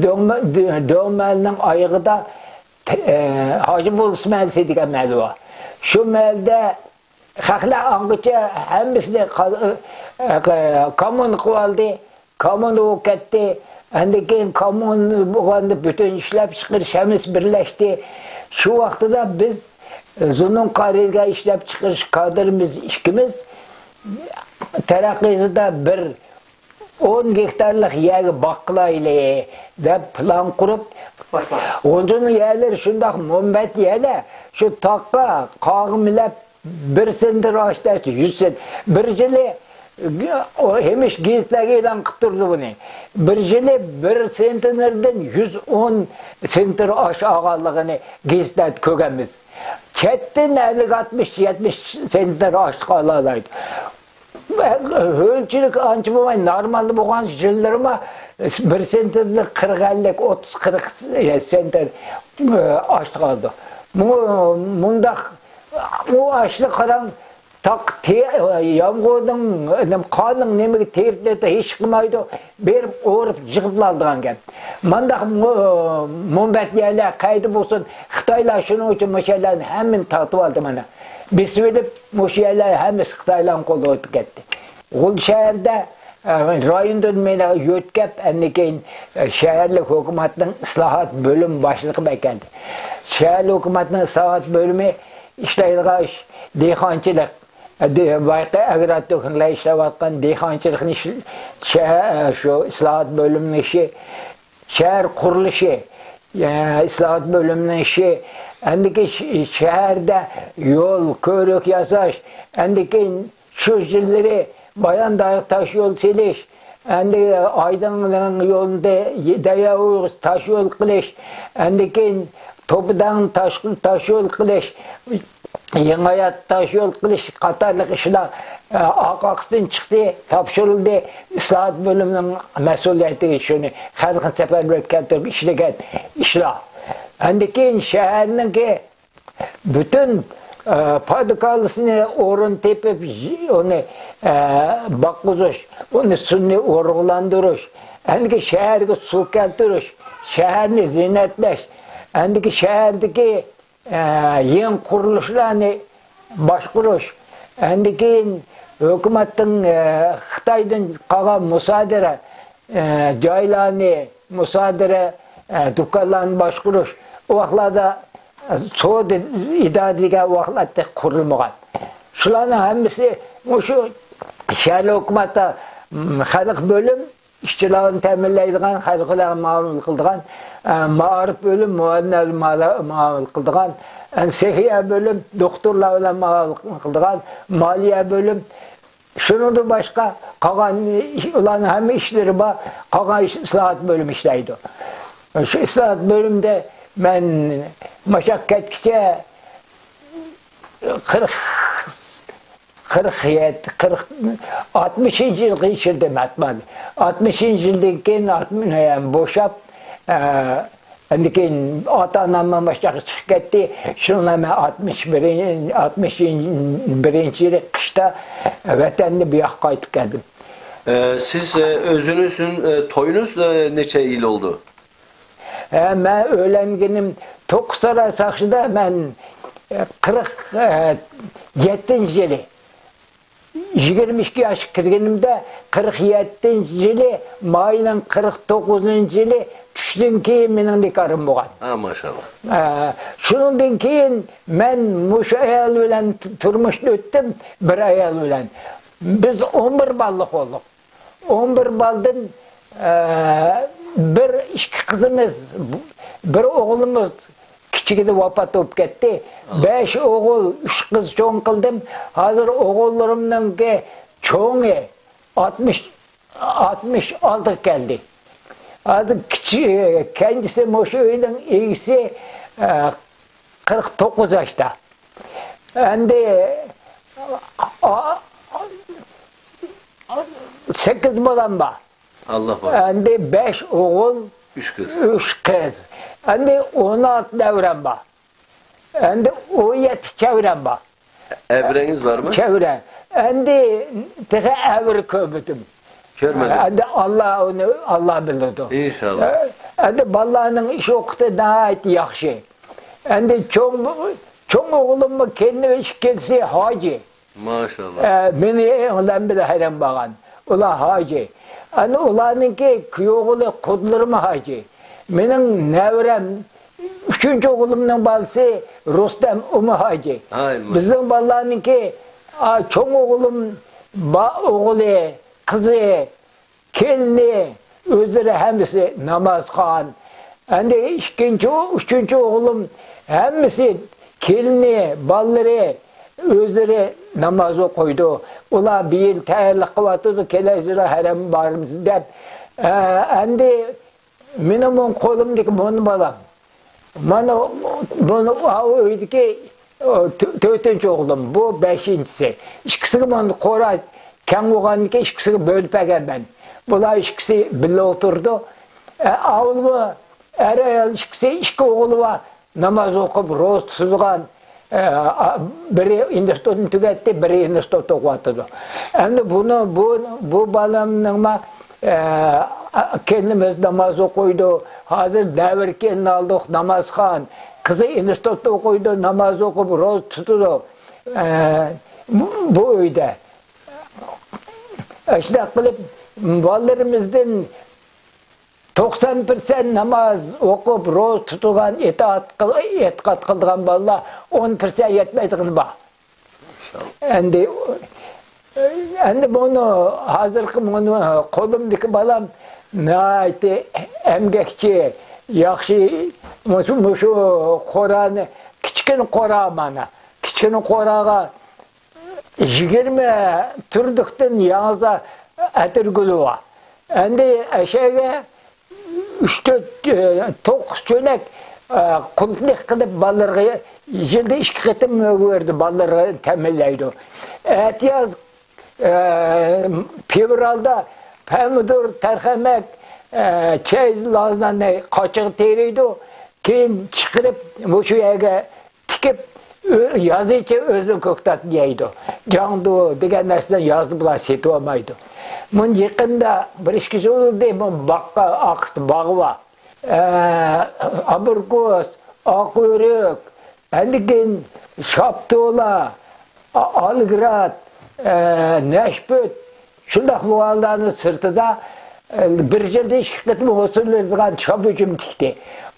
دۆڭمە-، دۆ-، دۆڭمەلنىڭ ئايىغىدا، ئە، ھاجى بولۇس مەھەللىسى دېگەن مەھەللە بار. شۇ مەھەللىدە خەقلەر ئاڭغىچە ھەممىسىنى قا-، ئە، قا-، كامون قىلىۋالدى. كامون بولۇپ كەتتى. ئاندىن كېيىن كامون بولغاندا پۈتۈن ئىشلەپچىقىرىش ھەممىسى بىرلەشتى. شۇ ۋاقتىدا بىز زۇنۇن قارىيىگە ئىشلەپچىقىرىش كادىرىمىز ئىككىمىز تەرەققىياتىدا بىر ئون گېكتارلىق يەرگە باققىلايلى دەپ پىلان قۇرۇپ، باشلاڭ. غۇلجىنىڭ يەرلىرى شۇنداق مۇنبەت يەرلەر، شۇ تاغقا قاغا مىلەپ بىر سېنتىر ئاشتى دەسە يۈز سېنتىر. بىر يىلى، ئۇ ھەمىشە گېزىتلەرگە ئېلان قىلىپ تۇرىدۇ بۇنى. بىر يىلى بىر سېنتىمېتىردىن يۈز ئون سېنتىمېتىر ئاش ئالغانلىقىنى گېزىتلەردە كۆرگەنمىز. چەتتىن ئەللىك، ئاتمىش، يەتمىش سېنتىمېتىر ئاشلىق ئالالايدۇ. ھۆلچىلىك ئانچە بولماي، نورمالدا بولغان يىللىرىمۇ بىر سېنتىمېتىردىن قىرىق، ئەللىك، ئوتتۇز، قىرىق سېنتىمېتىر ئاشلىق ئالىدۇ. بۇ، مۇنداق، ئۇ ئاشلىق قاراڭ، تاق تې-، يامغۇرنىڭ، نېمە، قارنىڭ نېمىگە تېگىپ نېتە ھېچ قىلمايدۇ، بېرىپ ئورۇپ يىغىپلا ئالىدىغان گەپ. مانداق مۇ-، مۇنبەت يەرلەر قەيدە بولسۇن، خىتايلار شۇنىڭ ئۈچۈن مۇشۇ يەرلەرنى ھەممىنى تارتىۋالدى مانا. بېسىۋېلىپ، مۇشۇ يەرلەر ھەممىسى خىتايلارنىڭ قولىغا ئۆتۈپ كەتتى. غۇلجا شەھىرىدە، ئە، رايوندىن مېنى يۆتكەپ، ئاندىن كېيىن، ئە، شەھەرلىك ھۆكۈمەتنىڭ ئىسلاھات بۆلۈم باشلىقى بولۇپ كەلدى. شەھەر ھۆكۈمەتنىڭ ئىسلاھات بۆلۈمى ئىشلەيدىغان ئىش دېھقانچىلىق، ئە، دې-، بايىقى ئاگرار تېخنىكلار ئىشلەۋاتقان دېھقانچىلىقنى ئىش-، شەھەر، ئە، شۇ ئىسلاھات بۆلۈمىنىڭ ئىشى، شەھەر قۇرۇلۇشى، ئە، ئىسلاھات بۆلۈمىنىڭ ئىشى، ئەندىكى ش-، شەھەردە يول، كۆۋرۈك ياساش، ئەندىكى شۇ يىللىرى بايانداغغا تاش يول سېلىش، ئەندى ئايدىڭنىڭ يولىدا دەريا ئويغىسى تاش يول قىلىش، ئەندىكى توپىداڭ تاش، تاش يول قىلىش، يېڭى ھايات تاش يول قىلىش قاتارلىق ئىشلار، ئە، ئارقا-ئارقىسىدىن چىقتى، تاپشۇرۇلدى. ئىسلاھات بۆلۈمىنىڭ مەسئۇلىيىتىگە شۇنى خەلقنى سەپەرۋەر كەلتۈرۈپ ئىشلىگەن ئىشلار. ئاندىن كېيىن شەھەرنىڭكى پۈتۈن، ئە، پادىكالىسىنى ئورۇن تېپىپ، ئۇنى، ئە، باققۇزۇش، ئۇنى سۈنئىي ئۇرۇقلاندۇرۇش، ئەنكى شەھەرگە سۇ كەلتۈرۈش، شەھەرنى زىننەتلەش، ئەندىكى شەھەردىكى، ئە، يېڭى قۇرۇلۇشلارنى باشقۇرۇش، ئەندىن كېيىن ھۆكۈمەتنىڭ، ئە، خىتايدىن قالغان مۇسادىرە، ئە، جايلارنى، مۇسادىرە، ئە، دۇكانلارنى باشقۇرۇش، ئۇ ۋاقىتلاردا، ئە، سودا ئىدارە دېگەن ۋاقىتلاردا قۇرۇلمىغان. شۇلارنىڭ ھەممىسى مۇشۇ شەھەر ھۆكۈمەتتە، م، خەلق بۆلۈم، ئىشچىلارنى تەمىنلەيدىغان، خەلقلەرگە مۇئامىلە قىلىدىغان، ئە، مائارىپ بۆلۈم مۇئەللىملەر بىلەن مۇئامىلە قىلىدىغان، ئە، سېھىيە بۆلۈم دوختۇرلار بىلەن مۇئامىلە قىلىدىغان، مالىيە بۆلۈم، شۇنىڭدىن باشقا قالغان ئىش، ئۇلارنىڭ ھەممە ئىشلىرى بار، قالغان ئىش ئىسلاھات بۆلۈمى ئىشلەيدۇ. شۇ ئىسلاھات بۆلۈمىدە مەن ماشاق كەتكىچە قىرىق، قىرىق يەتتە، قىرىق، ئاتمىشىنچى يىلغا ئىشلىدىم ئاتمانى. ئاتمىشىنچى يىلدىن كېيىن ئاتمىنى بوشاپ، ئە، ئاندىن كېيىن ئاتا-ئانام ماشاق چىقىپ كەتتى. شۇنىڭ بىلەن مەن ئاتمىش بىرىنچى، ئاتمىش بىرىنچى يىلى قىشتا ۋەتەندىن بۇ ياققا قايتىپ كەلدىم. Ee, siz e, özünüzün e, toyunuz e, neçe yıl oldu? ھە، مەن ئۆيلەنگىنىم توققۇز ساراي ساقچىدا، مەن، ئە، قىرىق يەتتىنچى يىلى، يىگىرمە ئىككى ياشقا كىرگىنىمدە، قىرىق يەتتىنچى يىلى، ماينىڭ قىرىق توققۇزىنچى يىلى چۈشتىن كېيىن مېنىڭ نىكاھىم بولغان. ھە، ماشاللا. ئە، شۇنىڭدىن كېيىن مەن مۇشۇ ئايال بىلەن ت-، تۇرمۇشتا ئۆتتۈم، بىر ئايال بىلەن. بىز ئون بىر بالىلىق بولدۇق. ئون بىر بالىدىن، ئە، بىر ئىككى قىزىمىز، بىر ئوغلىمىز كىچىكىدە ۋاپات بولۇپ كەتتى. بەش ئوغۇل، ئۈچ قىز چوڭ قىلدىم. ھازىر ئوغۇللىرىمنىڭكى چوڭى ئاتمىش، ئاتمىش ئالتىغا كەلدى. ھازىر كىچىك، كەنجىسى مۇشۇ ئۆينىڭ ئىگىسى، ئە، قىرىق توققۇز ياشتا. ئەمدى، ئا-، سەككىز بالام بار. ئاللا بار. ئەمدى بەش ئوغۇل، ئۈچ قىز. ئۈچ قىز. ئەمدى ئون ئالتە نەۋرەم بار. ئەمدى ئون يەتتە چەۋرەم بار. Evreğiniz var mı? چەۋرە. ئەمدى تېخى ئەۋرە كۆرمىدىم. Görmediniz. ئەمدى ئاللا ئۇنى، ئاللا بىلىدۇ. ئىنشاللا. ئەمدى بالىلارنىڭ ئىش ۋاقتى ناھايىتى ياخشى. ئەمدى چوڭ، چوڭ ئوغلۇممۇ كېلىنى ئىككىلىسى ھاجى. ماشاللا. ئە، مېنى ئەڭلەم بىلەن ھەيران بولغان. ئۇلار ھاجى. ئەنە ئۇلارنىڭكى كۈيئوغلى قۇدلىرىمۇ ھاجى. مېنىڭ نەۋرەم ئۈچىنچى ئوغلۇمنىڭ بالىسى رۇستەم، ئۇمۇ ھاجى. ھاي، ماشاللا. بىزنىڭ بالىلارنىڭكى، ئا، چوڭ ئوغلۇم با-، ئوغلى، قىزى، كېلىنى، ئۆزلىرى ھەممىسى نامازخان. ئەمدى ئىككىنچى، ئۈچىنچى ئوغلۇم ھەممىسى كېلىنى، بالىلىرى ئۆزلىرى ناماز ئوقۇيدۇ. ئۇلار بىر يىل تەييارلىق قىلىۋاتىدۇ، كېلەر يىلى ھەرەمگە بارىمىز دەپ. ئە، ئەمدى مېنىڭ مۇ-، قولۇمدىكى مۇنۇ بالام. مانا بۇ ئۆيدىكى، ئو، تۆ-، تۆتىنچى ئوغلۇم، بۇ بەشىنچىسى. ئىككىسىگە مانا قورا كەڭ بولغاندىكىن ئىككىسىگە بۆلۈپ بەرگەنمەن. بۇلار ئىككىسى بىللە ئولتۇرىدۇ. ئە، ئاۋۇلمۇ ئەر-ئايال ئىككىسى، ئىككى ئوغلى بار. ناماز ئوقۇپ، روزا تۇتىدىغان، ئە، ئا-، بىرى ئىنستىتۇتنى تۈگەتتى، بىرى ئىنستىتۇتتا ئوقۇۋاتىدۇ. ئەمدى بۇنى، بۇ، بۇ بالامنىڭمۇ، ئە، ئا-، كېلىنىمىز ناماز ئوقۇيدۇ. ھازىر نەۋرە كېلىن ئالدۇق، نامازخان. قىزى ئىنستىتۇتتا ئوقۇيدۇ، ناماز ئوقۇپ، روزا تۇتىدۇ. ئە، بۇ، بۇ ئۆيدە. ئاشۇنداق قىلىپ، بالىلىرىمىزدىن توقسان پىرسەنت ناماز ئوقۇپ، روزا تۇتىدىغان، ئىتائەت قىل-، ئېتىقاد قىلىدىغان بالىلار، ئون پىرسەنت يەتمەيدىغىنى بار. ئەمدى، ئەمدى بۇنى، ھازىرقى مۇنۇ قولۇمدىكى بالام ناھايىتى ئەمگەكچى، ياخشى، مۇشۇ، مۇشۇ قورانى، كىچىككىنە قورا مانا. كىچىككىنە قوراغا يىگىرمە تۈرلۈكتىن ياڭزا ئەتىرگۈلى بار. ئەمدى ئەشەگە ئۈچ، تۆت، ئە، توققۇز چۆنەك، ئە، قۇلۇپلۇق قىلىپ بالىلىرىغا يىلدا ئىككى قېتىم مۆگە بېرىدۇ، بالىلىرىغا تەمىنلەيدۇ. ئەتىياز، ئە، فېۋرالدا پەمىدۇر، تەرخەمەك، ئە، چەيز، لازناننى قاچىغا تېرىيدۇ. كېيىن چىقىرىپ مۇشۇ يەرگە تىكىپ، ئۆ-، يازىچە ئۆزىنىڭ كۆكتاتنى يەيدۇ. جاڭدۇ دېگەن نەرسىلەرنى يازدا بۇلار سېتىۋالمايدۇ. مۇنۇ يېقىندا بىر ئىككى يىل بولدى، بۇ باغقا ئاقىتى باغى بار. ئە، ئابرىكوس، ئاق ئۆرۈك، ئاندىن كېيىن شاپتۇلا، ئا-، ئالگرات، ئە، نەشپۈت، شۇنداق بولغانلارنىڭ سىرتىدا، ئە، بىر يىلدا ئىككى قېتىم ھوسۇل بېرىدىغان شاپ ئۈجۈم تىكتى.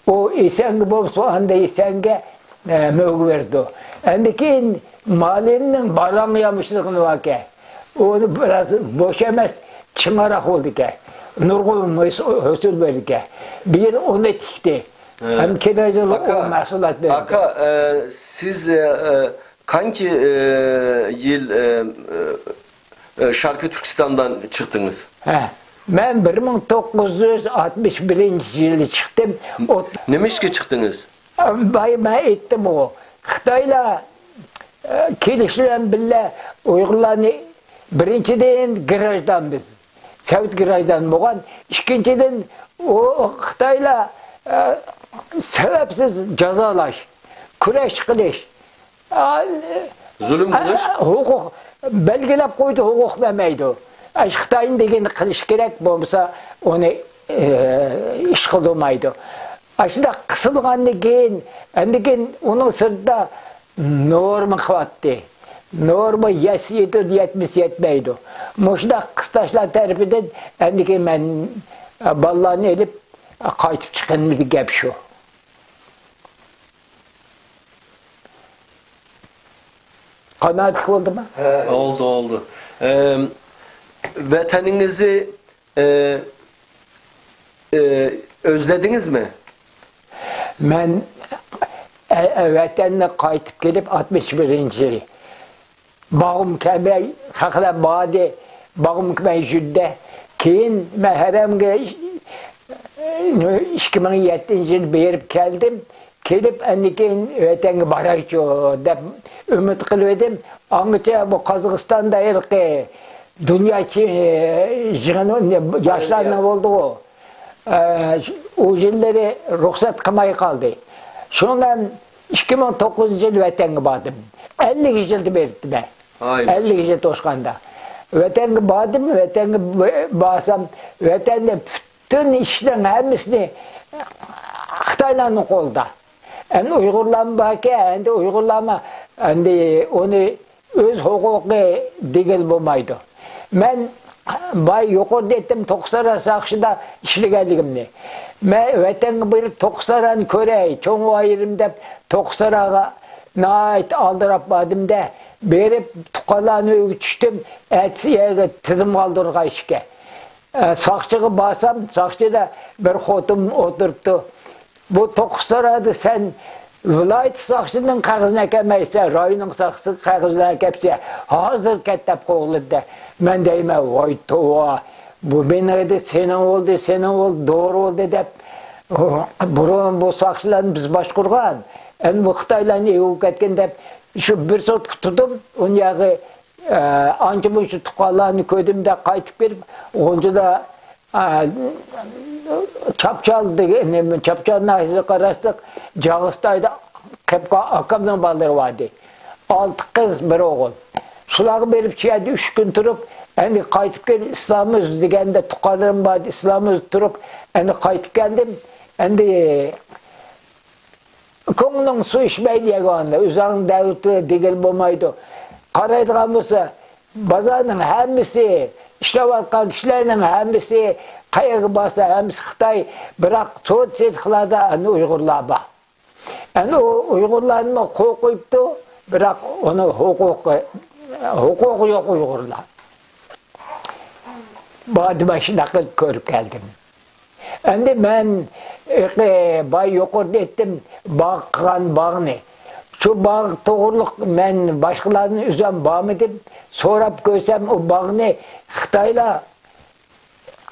ئۇ ئېسەنگە بولسا، ئاندا ئېسەنگە، ئە، مۆگە بېرىدۇ. ئاندىن كېيىن مالىنىڭ باراڭ يامىشىلىقىنى باركەن. ئۇنى بىراز بوش ئەمەس، چىڭراق بولىدىكەن. نۇرغۇن ھوس-، ھوسۇل بەرگەن. بۇ يىل ئۇنى تىكتى. ھە. ھەم كېلەر يىل ئۇ مەھسۇلات بەردى. ئاكا، ئە، سىز، ئە، ئە، قانچە، ئە، يىل، ئە، ئە، ئە، شەرقىي تۈركىستاندىن چىقتىڭىز؟ ھە. مەن بىر مىڭ توققۇز يۈز ئاتمىش بىرىنچى يىلى چىقتىم. ئوت- نېمە ئىشكە چىقتىڭىز؟ بايا مەن ئېيتتىمغۇ، خىتايلار، ئە، كېلىش بىلەن بىللە ئۇيغۇرلارنى، بىرىنچىدىن، گراژدان بىز. سوۋېت گراژدان بولغان. ئىككىنچىدىن، ئۇ خىتايلار، ئە، سەۋەبسىز جازالاش، كۈرەش قىلىش، ئا، زۇلۇم قىلىش؟ ئا، ھوقۇق بەلگىلەپ قويدى، ھوقۇق بەرمەيدۇ. ئاشۇ خىتاينىڭ دېگىنىنى قىلىش كېرەك، بولمىسا ئۇنى، ئە، ئىش قىلدۇرمايدۇ. ئاشۇنداق قىسىلغاندىن كېيىن، ئاندىن كېيىن ئۇنىڭ سىرتىدا نورما قىلاتتى. نورما يەتسە يېتىدۇ، يەتمىسە يەتمەيدۇ. مۇشۇنداق قىستاشلار تەرىپىدىن ئەندىكى مەن بالىلارنى ئېلىپ قايتىپ چىققىنىمدىكى گەپ شۇ. قانائەتلىك بولدىما؟ بولدى، بولدى. ئەم، ۋەتىنىڭىزنى ئە، ئە، ئۆزلەدىڭىزمۇ؟ مەن، ئە، ئە، ۋەتەننى قايتىپ كېلىپ، ئاتمىش بىرىنچى يىلى. باغىم كەلمەي، خەقلەر باردى، باغىم كەلمەي يۈردى. كېيىن مەن ھەرەمگە ئىككى مىڭ يەتتىنچى يىلى بېرىپ كەلدىم. كېلىپ، ئاندىن كېيىن ۋەتەنگە بارايچۇ دەپ ئۈمىد قىلىۋىدىم. ئاڭغىچە بۇ قازاقىستاندا ھېلىقى دۇنيا چى-، يىغىنى، ياشلارنىڭ بولدىغۇ. ئە، ئۇ يىللىرى رۇخسەت قىلماي قالدى. شۇنىڭ بىلەن ئىككى مىڭ توققۇزىنچى يىل ۋەتەنگە باردىم. ئەللىك يىلدا بېرىپتىمەن. ئەللىك يىل توشقاندا. ۋەتەنگە باردىم، ۋەتەنگە ب-، بارسام، ۋەتەندە پۈتۈن ئىشنىڭ ھەممىسىنى خىتايلارنىڭ قولىدا. ئەمدى ئۇيغۇرلارمۇ باركەن، ئەمدى ئۇيغۇرلارمۇ ئەمدى ئۇنى ئۆز ھوقۇقى دېگىلى بولمايدۇ. مەن بايا يۇقىرىدا ئېيتتىم، توققۇزساراي ساقچىدا ئىشلىگەنلىكىمنى. مەن ۋەتەنگە بېرىپ توققۇزساراينى كۆرەي، چوڭ بايرىم دەپ توققۇزسارايغا ناھايىتى ئالدىراپ باردىم-دە، بېرىپ تۇغقانلارنىڭ ئۆيىگە چۈشتۈم، ئەتىسى يەرگە تىزىم قالدۇرغان ئىكەن. ئە، ساقچىغا بارسام، ساقچىدا بىر خوتۇن ئولتۇرۇپتۇ. بۇ توققۇزسارايدا سەن ۋىلايەت ساقچىنىڭ قەغىزىنى ئەكەلمەيسەن، رايوننىڭ ساقچىسىنىڭ قەغىزىنى ئەكەپسەن، ھازىر كەت دەپ قوغلىدى. مەن دەيمەن، ۋاي توۋا، بۇ مېنىڭ ئىدى، سېنىڭ بولدى، سېنىڭ بولدى، دورا بولدى دەپ، بۇرۇن بۇ ساقچىلارنى بىز باشقۇرغان، ئەمدى بۇ خىتايلارنى ئېۋىپ كەتكەن دەپ، شۇ بىر سوتكا تۇردۇم، ئۇنى ياغى ئە، ئانچە-مۇنچە تۇغقانلارنى كۆردۈم-دە، قايتىپ كېلىپ، غۇلجىدا، ئە، چاپچال دېگەن، نېمە، چاپچال ناھىيەسىگە قاراشلىق جاغىستايدا قېلىپ قالغان ئاكامنىڭ بالىلىرى بار ئىدى. ئالتە قىز، بىر ئوغۇل. شۇلارغا بېرىپ، شۇ يەردە ئۈچ كۈن تۇرۇپ، ئەمدى قايتىپ كېلىپ، ئىسلامىز دېگەندە تۇغقانلىرىم بار ئىدى، ئىسلامىز تۇرۇپ، ئەمدى قايتىپ كەلدىم. ئەمدى كۆڭلۈڭ سۇ ئىچمەيدۇ يەگەندە، ئۆزۈڭنىڭ دەۋلىتى دېگىلى بولمايدۇ. قارايدىغان بولسا، بازارنىڭ ھەممىسى، ئىشلەۋاتقان كىشىلەرنىڭ ھەممىسى قەيەرگە بارسا، ھەممىسى خىتاي، بىراق سودا سېتىقلاردا ئەنە ئۇيغۇرلار بار. ئەنە ئۇ ئۇيغۇرلارنىمۇ قول قويۇپتۇ، بىراق ئۇنىڭ ھوقۇقى، ھوقۇقى يوق ئۇيغۇرلار. باردىم، شۇنداق قىلىپ كۆرۈپ كەلدىم. ئەمدى مەن، ئېقى، باي يۇقىرىدا ئېيتتىم، باغ قىلغان باغنى. شۇ باغ توغرۇلۇق مەن باشقىلاردىن ئۆزۈم بارمىدىم. سوراپ كۆرسەم، ئۇ باغنى خىتايلار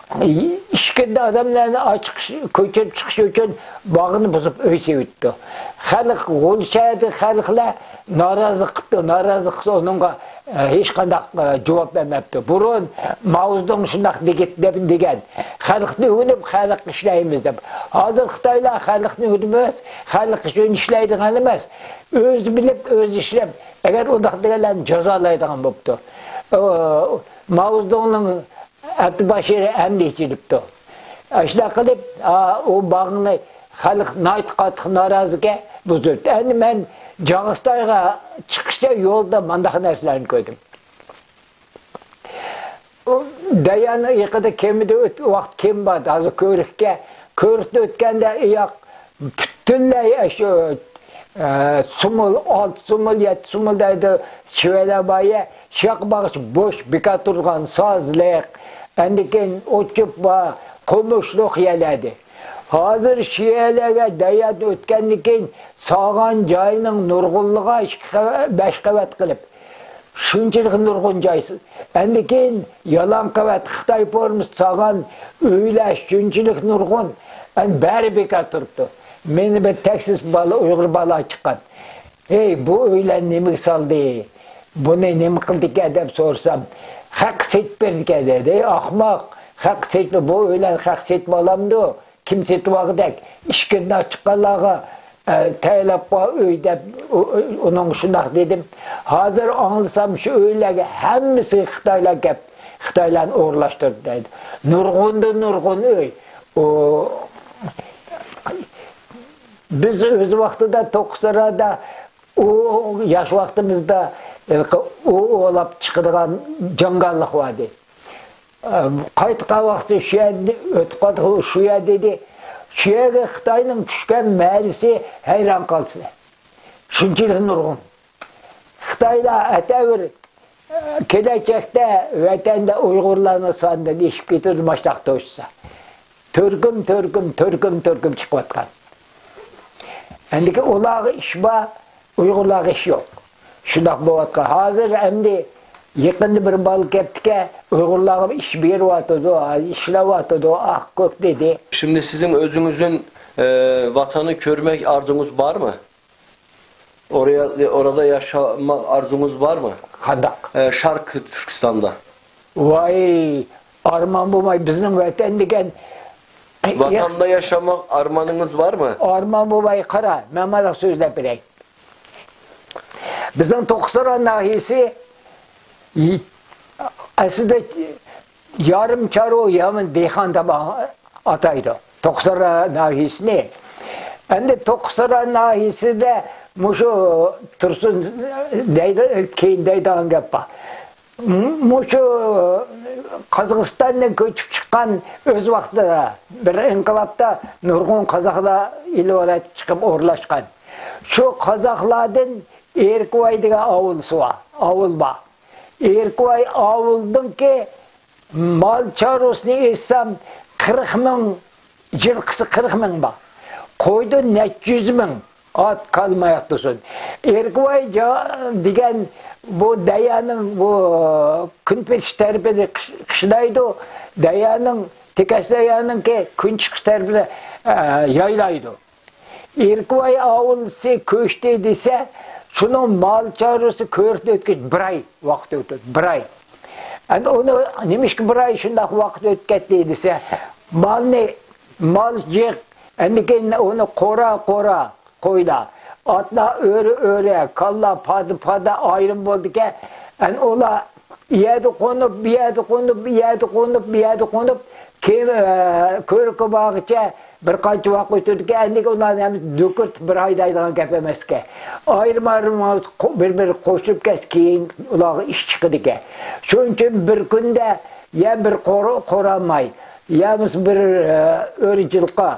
ئىچكىرىدە ئادەملەرنى ئاچىقىش، كۆچۈرۈپ چىقىش ئۈچۈن باغنى بۇزۇپ ئۆي سېلىۋېتىپتۇ. خەلق، غۇلجا شەھەردىكى خەلقلەر نارازى قىپتۇ، نارازى قىلسا ئۇنىڭغا، ئە، ھېچقانداق، ئە، جاۋاب بەرمەپتۇ. بۇرۇن ماۋزېدۇڭ شۇنداق دېگەن، دەپ، دېگەن، خەلقنى ئۆگىنىپ، خەلققە ئىشلەيمىز دەپ. ھازىر خىتايلار خەلقنى ئۆگىنىپ ئەمەس، خەلق ئۈچۈن ئىشلەيدىغان ئەمەس، ئۆزى بىلىپ، ئۆزى ئىشلەپ، ئەگەر ئۇنداق دېگەنلەرنى جازالايدىغان بوپتۇ. ئۇ، ماۋزېدۇڭنىڭ ئابدۇباشىر ئەمدى ئېچىلىپتۇ. ئاشۇنداق قىلىپ، ئا، ئۇ باغنى خەلق ناھايىتى قاتتىق نارازىكەن، بۇزۇپتۇ. ئەمدى مەن جاغىستايغا چىقىشتا يولدا مانداق نەرسىلەرنى كۆردۈم. ئۇ دەريانىڭ ئېقىدا كېمىدە ئۆت-، ۋاقىت كېمە بار، ھازىر كۆۋرۈككە، كۆۋرۈكتە ئۆتكەندە ئۇياق پۈتۈنلەي شۇ، ئە، سۇمۇل، ئالتە سۇمۇل، يەتتە سۇمۇل دەيدۇ، شىۋەلەر بار يە، شۇياققا بارغۇچە بوش، بىكار تۇرغان، سازلىق، ئاندىن كېيىن ئوت-چۆپ بار، قومۇشلۇق يەرلەردە. ھازىر شۇ يەرلەرگە دەريادىن ئۆتكەندىن كېيىن سالغان جاينىڭ نۇرغۇنلىقى ئىككى قەۋەت، بەش قەۋەت قىلىپ، شۇنچىلىك نۇرغۇن جاي. ئاندىن كېيىن يالان قەۋەت خىتاي فورمىسى سالغان ئۆيلەر شۇنچىلىك نۇرغۇن. ئەنە بەرى بىكار تۇرۇپتۇ. مېنى بىر تەكسىس بالا، ئۇيغۇر بالا چىققان. «ھەي، بۇ ئۆيلەرنى نېمىگە سالدى؟ بۇنى نېمە قىلدىكەن؟» دەپ سورىسام، «خەققە سېتىپ بېرىدىكەن» دېدى. «ھەي، ئاخماق، خەققە سېتىپ، بۇ ئۆيلەرنى خەق سېتىپ ئالامدۇ؟ كىم سېتىۋالغۇدەك؟ ئىشىكىدىن چىققانلارغا، ئە، تەييارلاپ قويغان ئۆي» دەپ، ئۇ، ئۇ، ئۇنىڭغا شۇنداق دېدىم. ھازىر ئاڭلىسام، شۇ ئۆيلەرگە ھەممىسىگە خىتايلار كەپ، خىتايلارنى ئورۇنلاشتۇردى دەيدۇ. نۇرغۇندىن نۇرغۇن ئۆي. ئۇ، بىز ئۆز ۋاقتىدا توققۇزتارادا ئۇ ياش ۋاقتىمىزدا ھېلىقى ئۇ ئوۋلاپ چىقىدىغان جاڭگاللىق بار ئىدى. قايتقان ۋاقتى شۇ يەردە ئۆتۈپ قالدى، شۇ يەر دېدى. شۇ يەرگە خىتاينىڭ چۈشكەن مەرىسى ھەيران قالسىلەر. شۇنچىلىك نۇرغۇن. خىتايلار ئەتەۋىر كېلەچەكتە ۋەتەندە ئۇيغۇرلارنىڭ سانىدىن ئېشىپ كېتىدۇ، ماشتاق توشسا. تۈركۈم، تۈركۈم، تۈركۈم، تۈركۈم چىقىۋاتقان. ئەندىكى ئۇلارغا ئىش بار، ئۇيغۇرلارغا ئىش يوق. شۇنداق بولۇۋاتقان. ھازىر ئەمدى يېقىندا بىر بالا كەپتىكەن، ئۇيغۇرلارغا ئىش بېرىۋاتىدۇ، ئىشلەۋاتىدۇ، ئاق كۆك دېدى. Şimdi sizin özünüzün, e, vatanı görmek arzunuz var mı? Oraya, orada yaşamak arzunuz var mı? قانداق؟ E, Şarkı Türkistan'da. ۋاي، ئارمان بولماي، بىزنىڭ ۋەتەن دېگەن. Vatanda yaşamak armanınız var mı? ئارمان بولماي، قارا، مەن مانا سۆزلەپ بېرەي. بىزنىڭ توققۇزتارا ناھىيىسى ئەسلىدە يارىم چارۋا، يارىم دېھقان دەپ ئاتايدۇ توققۇزتارا ناھىيىسىنى. ئەمدى توققۇزتارا ناھىيىسىدە مۇشۇ تۇرسۇن دەيدۇ، كېيىن دەيدىغان گەپ بار. مۇشۇ قازاقىستاندىن كۆچۈپ چىققان، ئۆز ۋاقتىدا بىر ئىنقىلابتا نۇرغۇن قازاقلار ئېلىۋارايتىپ چىقىپ ئورۇنلاشقان. شۇ قازاقلاردىن ئېركىۋاي دېگەن ئاۋۇلسى بار، ئاۋۇل بار. ئېركىۋاي ئاۋۇلنىڭكى مال چارۋىسىنى ئېيتسام، قىرىق مىڭ، يىلقىسى قىرىق مىڭ بار. قويدا نەچچە يۈز مىڭ ئات، كالا ماياق تۇرسۇن. ئېركىۋاي جا-، دېگەن بۇ دەريانىڭ بۇ كۈنپېتىش تەرىپىنى قىش-، قىشلايدۇ، دەريانىڭ، تېكەس دەريانىڭكى كۈنچىقىش تەرىپىنى، ئە، يايلايدۇ. ئېركىۋاي ئاۋۇلسى كۆچتى دېسە، شۇنىڭ مال چارۋىسى كۆرۈكتە ئۆتكەچ بىر ئاي ۋاقىت ئۆتىدۇ، بىر ئاي. ئەنە ئۇنى نېمىشقا بىر ئاي شۇنداق ۋاقىت ئۆتۈپ كەتتى دېسە، مالنى، مال جىق، ئاندىن كېيىن ئۇنى قورا، قورا، قويلار، ئاتلار ئۆرە، ئۆرە، كالىلار پادا، پادا ئايرىم بولىدىكەن. ئەنە ئۇلار ئۇ يەردە قونۇپ، بۇ يەردە قونۇپ، ئۇ يەردە قونۇپ، بۇ يەردە قونۇپ، كېيىن، ئە، كۆرۈككە بارغىچە بىر قانچە ۋاقىت ئۆتىدىكەن، ئەندىكىن ئۇلارنى ھەممىسى دۆكۈرتۈپ بىر ھەيدەيدىغان گەپ ئەمەسكەن. ئايرىم-ئايرىم بىر-بىرىگە قوشۇلۇپ كەتسە، كېيىن ئۇلارغا ئىش چىقىدىكەن. شۇنىڭ ئۈچۈن بىر كۈندە يا بىر قورا-، قورا ماي، يا بولمىسا بىر، ئە، ئۆرە جىلقا،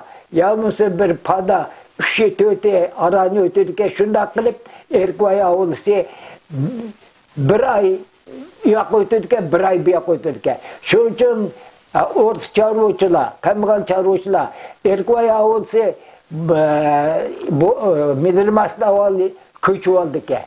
يا بولمىسا بىر پادا، ئۈچى، تۆتى ئارانى ئۆتىدىكەن. شۇنداق قىلىپ، ئېركىۋاي ئاۋۇلسى بىر ئاي ئۇ ياققا ئۆتىدىكەن، بىر ئاي بۇ ياققا ئۆتىدىكەن. شۇنىڭ ئۈچۈن، ئە، ئورتا چارۋىچىلار، كەمبەغەل چارۋىچىلار، ئېركىۋاي ئاۋۇلسى، ئە، بۇ، ئە، مىدىرماستىن ئاۋۋال كۆچۈۋالىدىكەن.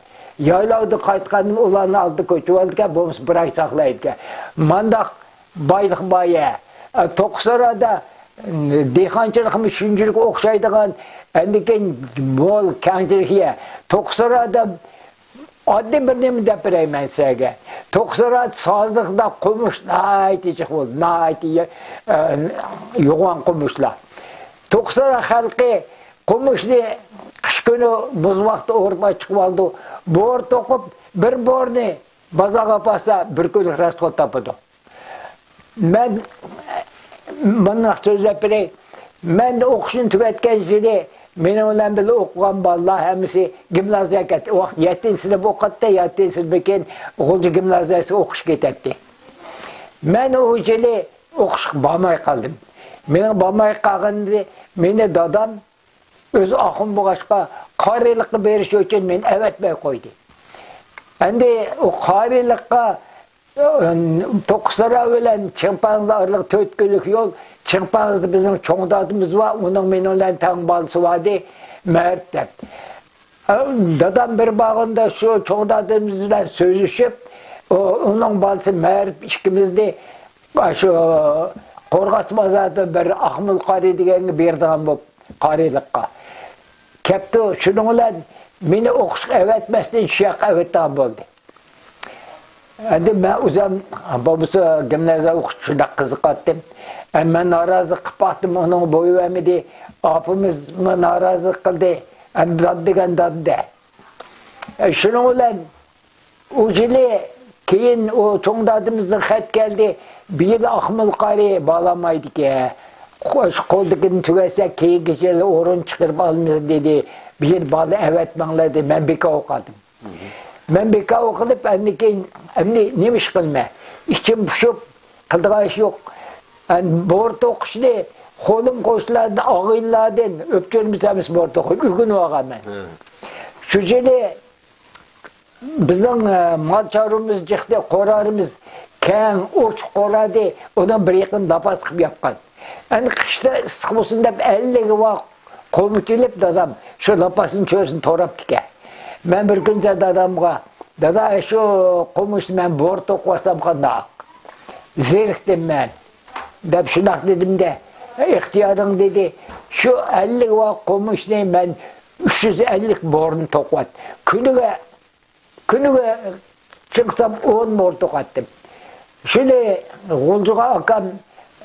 يايلاۋدىن قايتقاندىن ئۇلارنىڭ ئالدىدا كۆچۈۋالىدىكەن، بولمىسا بىر ئاي ساقلايدىكەن. مانداق بايلىق بار يەر. ئە، توققۇزتارادا، ئە، دېھقانچىلىقمۇ شۇنچىلىك ئوخشايدىغان، ئەندىكىن مول كەڭچىلىك يەر. توققۇزتارادا ئاددىي بىر نېمە دەپ بېرەي مەن سىلەرگە. توققۇزتارا سازلىقتا قومۇش ناھايىتى جىق بولىدۇ، ناھايىتى، ئە، يوغان قومۇشلار. توققۇزتارا خەلقى قومۇشنى قىش كۈنى مۇز ۋاقتىدا ئورۇپ ئاچىقىۋالىدۇ. بور توقۇپ، بىر بورنى بازارغا ئاپارسا، بىر كۈنلۈك راسخوت تاپىدۇ. مەن مۇنداق سۆزلەپ بېرەي. مەن ئوقۇشنى تۈگەتكەن يىلى مېنىڭ بىلەن بىللە ئوقۇغان بالىلار ھەممىسى گىمنازىيەگە كەتتى. ئۇ ۋاقىت يەتتىنچى سىنىپ ئوقۇتتى، يەتتىنچى سىنىپتىن كېيىن غۇلجا گىمنازىيەسىگە ئوقۇشقا كېتەتتى. مەن ئۇ يىلى ئوقۇشقا بارماي قالدىم. مېنىڭ بارماي قالغىنىمنى مېنى دادام ئۆزى ئاخۇن بولغاچقا، قارىيلىققا بېرىش ئۈچۈن مېنى ئەۋەتمەي قويدى. ئەمدى ئۇ قارىيلىققا توققۇزتارا بىلەن چىڭپاڭزا ئارىلىق تۆت كۈنلۈك يول. چىڭپاڭزىدا بىزنىڭ چوڭ دادىمىز بار، ئۇنىڭ مېنىڭ بىلەن تەڭ بالىسى باردى، مەرىپ دەپ. دادام بىر بارغاندا شۇ چوڭ دادىمىز بىلەن سۆزلىشىپ، ئۇ، ئۇنىڭ بالىسى مەرىپ ئىككىمىزنى شۇ قورغاس بازاردا بىر ئاقمۇل قارى دېگەنگە بېرىدىغان بولۇپ، قارىيلىققا كەپتۇ. شۇنىڭ بىلەن مېنى ئوقۇشقا ئەۋەتمەستىن، شۇ ياققا ئەۋەتىدىغان بولدى. ئەمدى مەن ئۆزۈم بولمىسا گىمنازىيە ئوقۇشقا شۇنداق قىزىقاتتىم. ئەمما مەن نارازى قىلىپ باقتىم، ئۇنىڭ بويى بەرمىدى. ئاپىمىزمۇ نارازى قىلدى. ئەمدى داد دېگەن داددە. ئە، شۇنىڭ بىلەن ئۇ يىلى كېيىن ئۇ چوڭ دادىمىزدىن خەت كەلدى. بۇ يىل ئاقمۇل قارى بارالمايدىكەن. شۇ قولدىكىنى تۈگەتسەك، كېيىنكى يىل ئورۇن چىقىرىپ ئالىمىز دېدى. بۇ يىل بالا ئەۋەتمەڭلار دېدى. مەن بىكار قالدىم. مەن بىكار قېلىپ، ئاندىن كېيىن، ئەمدى نېمە ئىش قىلىمەن؟ ئىچىم پۇشۇپ، قىلىدىغان ئىش يوق. ئەمدى بورا توقۇشنى قولۇم قوشنىلاردىن، ئاغىنىلاردىن ئۆپچۈرمىسەم، بورا توقۇشنى ئۆگىنىۋالغان مەن. شۇ يىلى بىزنىڭ، ئە، مال چارۋىمىز جىقتى، قورالىمىز كەڭ، ئوچۇق قورالدى، ئۇنىڭ بىر يېقىنى لاپاس قىلىپ ياپقان. ئەمدى قىشتا ئىسسىق بولسۇن دەپ، ئەللىك ۋاق قومۇچ ئېلىپ، دادام شۇ لاپاسنىڭ چۆرىسىنى توراپتىكەن. مەن بىر كۈنسى دادامغا، «دادا، شۇ قومۇچنى مەن بورا توقۇۋالسام قانداق؟ زېرىكتىم مەن» دەپ شۇنداق دېدىمدە، «ئىختىيارىڭ» دېدى. شۇ ئەللىك ۋاق قومۇچنى مەن ئۈچ يۈز ئەللىك بورىنى توقۇۋەتتىم. كۈنىگە كۈنىگە چىقسام ئون بورا توقۇيتتىم. شۇنى غۇلجىغا ئاكام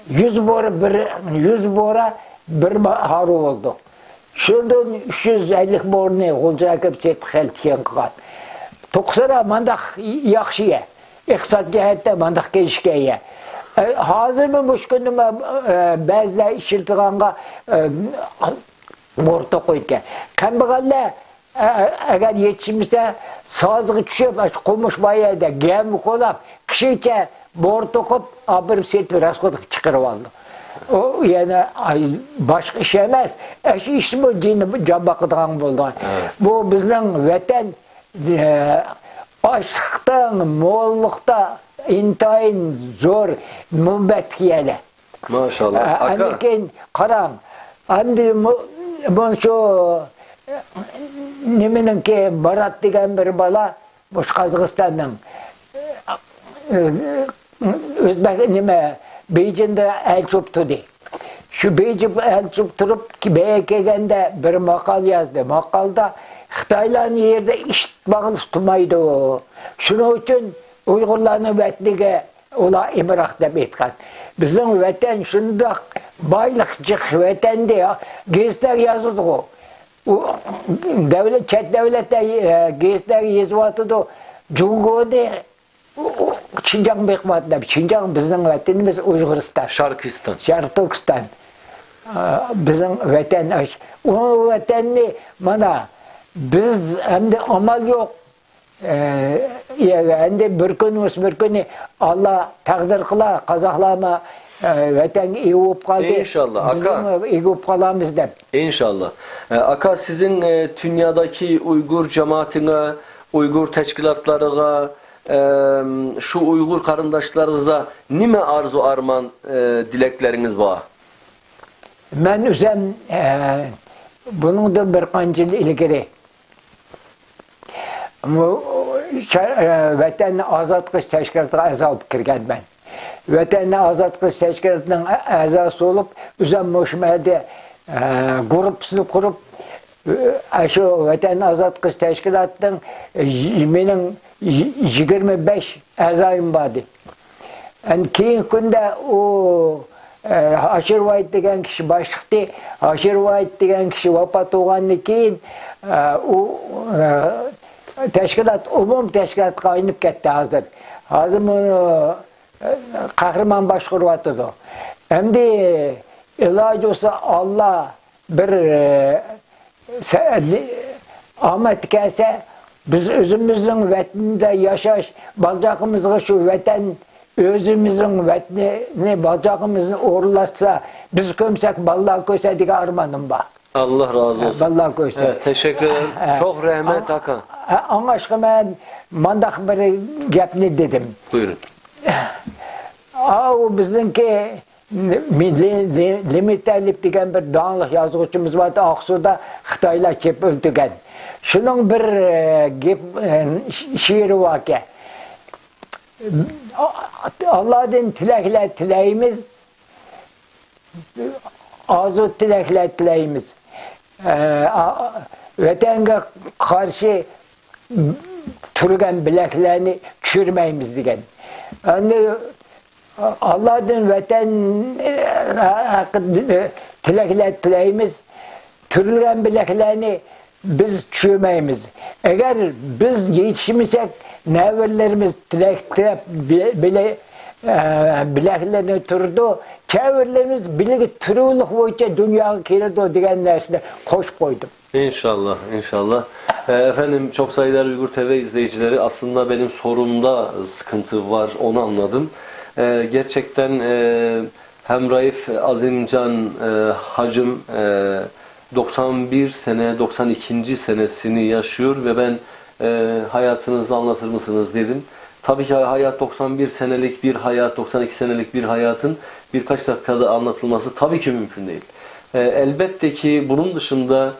يۈز بورا بىر، يۈز بورا بىر ما-، ھارۋا بولدى. شۇندىن ئۈچ يۈز ئەللىك بورىنى غۇلجىغا ئەكىرىپ سېتىپ خېلى تىكەن قىلغان. توققۇزتارا مانداق ياخشى يەر. ئىقتىساد جەھەتتە مانداق كېلىشكەن يەر. ئە، ھازىرمۇ مۇشۇ كۈندىمۇ، ئە، بەزىلەر ئىشلىتىدىغانغا، ئە، بورا توقۇيدىكەن. كەمبەغەللەر ئە-، ئەگەر يېتىشمىسە، سازغا چۈشۈپ، ئاشۇ قومۇش بار يەردە گەمە كولاپ، قىشىچە بورا توقۇپ، ئاپىرىپ سېتىپ، راسخوت قىلىپ چىقىرىۋالىدۇ. ئۇ يەنە، ئاي، باشقا ئىش ئەمەس. ئاشۇ ئىشمۇ جېنى، جان باقىدىغان بولىدىغان. بۇ بىزنىڭ ۋەتەن، ئە، ئاشلىقتا، موللۇقتا ئىنتايىن زور مۇنبەتلىك يەرلەر. ماشاللا. ئە، ئاكا. ئاندىن كېيىن قاراڭ. ئەمدى مۇ-، مۇنۇ شۇ، ئە، نېمىنىڭكى، مۇرات دېگەن بىر بالا، مۇشۇ قازاقىستاننىڭ، ئە، ئۆزبەك، نېمە، بېيجىڭدا ئەلچى بولۇپ تۇردى. شۇ بېيجىڭ ئەلچى بولۇپ تۇرۇپ، بەرگە كەلگەندە بىر ماقالە يازدى. ماقالىدا خىتايلارنىڭ يېرىدە ئىت باغلىسا تۇمايدۇ. شۇنىڭ ئۈچۈن ئۇيغۇرلارنىڭ ۋەتىنىگە ئۇلار ئىمراق دەپ ئېيتقان. بىزنىڭ ۋەتەن شۇنداق بايلىق جىق ۋەتەندە، گېزىتلەر يازىدىغۇ. ئۇ دەۋلەت، چەت دەۋلەتلەر، ئە، گېزىتلەرگە يېزىۋاتىدۇ. جۇڭگونى، ئۇ، ئۇ، شىنجاڭ بېقىۋاتىدۇ دەپ. شىنجاڭ بىزنىڭ ۋەتىنىمىز ئۇيغۇرىستان. شەرقىستان. شەرقىي تۈركىستان. ئە، بىزنىڭ ۋەتەن ئاش-، ئۇ ۋەتەننى مانا بىز ئەمدى ئامال يوق. ئە، ئەمدى بىر كۈن بولسا بىر كۈنى ئاللا تەقدىر قىلار، قازاقلارمۇ، ئە، ۋەتەنگە ئىگە بولۇپ قالدى. ئىنشاللا، ئاكا. بىزمۇ ئىگە بولۇپ قالارمىز دەپ. ئىنشاللا. ئە، ئاكا، سىزنىڭ، ئە، دۇنيادىكى ئۇيغۇر جامائىتىگە، ئۇيغۇر تەشكىلاتلىرىغا، ئەم، شۇ ئۇيغۇر قېرىنداشلىرىڭىزغا نېمە ئارزۇ ئارمان، ئە، تىلەكلىرىڭىز بار؟ مەن ئۆزۈم، ئە، بۇنىڭدىن بىر قانچە يىل ئىلگىرى، بۇ، شە-، ئە، ۋەتەننى ئازاد قىلىش تەشكىلاتىغا ئەزا بولۇپ كىرگەنمەن. ۋەتەننى ئازاد قىلىش تەشكىلاتىنىڭ ئە-، ئەزاسى بولۇپ، ئۆزۈم مۇشۇ يەردە، ئە، گۇرۇپپىسىنى قۇرۇپ، ئە، شۇ ۋەتەننى ئازاد قىلىش تەشكىلاتىنىڭ، ئە، يى-، مېنىڭ يى-، يىگىرمە بەش ئەزايىم باردى. ئەمدى كېيىنكى كۈندە ئۇ، ئە، ھاشىر ۋايىت دېگەن كىشى باشلىقتى. ھاشىر ۋايىت دېگەن كىشى ۋاپات بولغاندىن كېيىن، ئە، ئۇ، ئە، تەشكىلات ئومۇمىي تەشكىلاتقا ئايلىنىپ كەتتى ھازىر. ھازىر بۇنى، ئە، قەھرىمان باشقۇرۇۋاتىدۇ. ئەمدى ئىلاجى بولسا ئاللا بىر، ئە، سە-، ئامەت كەلسە، بىز ئۆزىمىزنىڭ ۋەتىنىدە ياشاش، بالىچاقىمىزغا شۇ ۋەتەن، ئۆزىمىزنىڭ ۋەتىنىنى، بالىچاقىمىزنى ئورۇنلاشسا، بىز كۆمسەك، بالىلار كۆرسە دېگەن ئارمانىم بار. ئاللا رازى بولسۇن. بالىلار كۆرسە. ھە، تەشەككۈر. ھە. چوڭ رەھمەت، ئا-، ئاكا. ھە، ئاڭلاشقا مەن مانداق بىر گەپنى دېدىم. بۇيرۇڭ. ئاۋۇ بىزنىڭكى مىللىي لىمىتەلىپ دېگەن بىر داڭلىق يازغۇچىمىز بار، ئاقسۇدا خىتايلار چېپىپ ئۆلتۈرگەن. شۇنىڭ بىر، ئە، گېپ، ئە، شېئىرى باركەن. ئاللادىن تىلەكلەر تىلەيمىز، ئارزۇ تىلەكلەر تىلەيمىز. ئە، ئا-، ۋەتەنگە قارشى تۇرغان بىلەكلەرنى چۈشۈرمەيمىز دېگەن. ئەمدى ئاللادىن ۋەتەن، ئە، ھەققىدە، ئە، تىلەكلەر تىلەيمىز. تۈرۈلگەن بىلەكلەرنى بىز چۈشۈرمەيمىز. ئەگەر بىز يېتىشمىسەك، نەۋرىلىرىمىز تىلەك تىلەپ بىلە-، بىلە-، ئە، بىلەكلىرىنى تۈرىدۇ. كەۋرىلىرىمىز بىلىگە تۈرۈۋلۈك بويىچە دۇنياغا كېلىدۇ دېگەن نەرسىنى قوشۇپ قويدۇم. İnşallah, inşallah. E, efendim, çok saygıdeğer Uygur T V izleyicileri, aslında benim sorumda sıkıntı var, onu anladım. E, gerçekten, e, Hem Raif Azimcan, e, hacım, e, doksan bir sene, doksan ikinci senesini yaşıyor ve ben, e, "Hayatınızı anlatır mısınız?" dedim. Tabii ki hayat doksan bir senelik bir hayat, doksan iki senelik bir hayatın birkaç dakikada anlatılması tabii ki mümkün değil. E, elbette ki bunun dışında,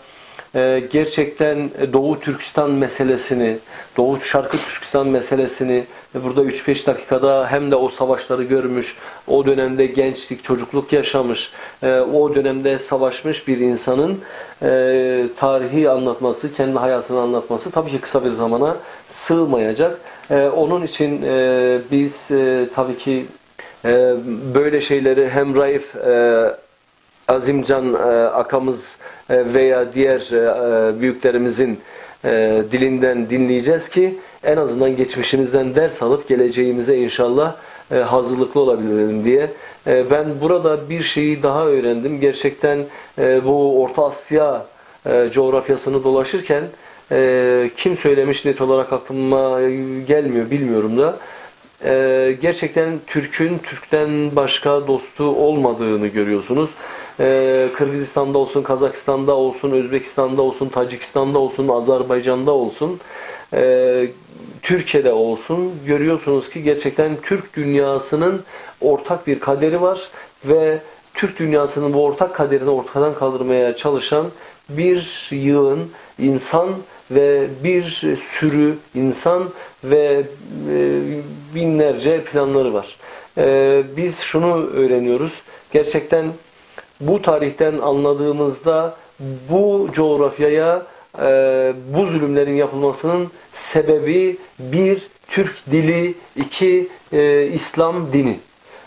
e, gerçekten Doğu Türkistan meselesini, Doğu Şarkı Türkistan meselesini, e, burada üç beş dakikada hem de o savaşları görmüş, o dönemde gençlik, çocukluk yaşamış, e, o dönemde savaşmış bir insanın, e, tarihi anlatması, kendi hayatını anlatması tabii ki kısa bir zamana sığmayacak. E, onun için, e, biz, e, tabii ki, e, böyle şeyleri hem Raif, e, Azimcan, e, akamız, e, veya diğer, e, e, büyüklerimizin, e, dilinden dinleyeceğiz ki en azından geçmişimizden ders alıp geleceğimize inşallah, e, hazırlıklı olabilelim diye. E, ben burada bir şeyi daha öğrendim. Gerçekten, e, bu Orta Asya, e, coğrafyasını dolaşırken, e, kim söylemiş net olarak aklıma gelmiyor, bilmiyorum da. E, gerçekten Türk'ün Türk'ten başka dostu olmadığını görüyorsunuz. E, Kırgızistan'da olsun, Kazakistan'da olsun, Özbekistan'da olsun, Tacikistan'da olsun, Azerbaycan'da olsun, e, Türkiye'de olsun, görüyorsunuz ki gerçekten Türk dünyasının ortak bir kaderi var ve Türk dünyasının bu ortak kaderini ortadan kaldırmaya çalışan bir yığın insan ve bir sürü insan ve, e, binlerce planları var. E, biz şunu öğreniyoruz. Gerçekten bu tarihten anladığımızda bu coğrafyaya, e, bu zulümlerin yapılmasının sebebi bir Türk dili, iki, e, İslam dini.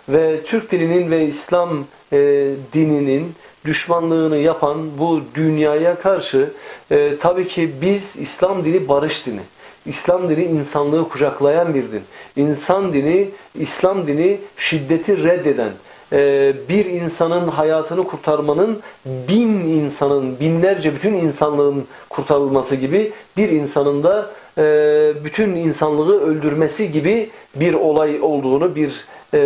Ve Türk dilinin ve İslam, e, dininin düşmanlığını yapan bu dünyaya karşı, e, tabii ki biz İslam dini barış dini. İslam dini insanlığı kucaklayan bir din. İnsan dini, İslam dini şiddeti reddeden, e, bir insanın hayatını kurtarmanın bin insanın, binlerce bütün insanlığın kurtarılması gibi bir insanın da, e, bütün insanlığı öldürmesi gibi bir olay olduğunu bir, e,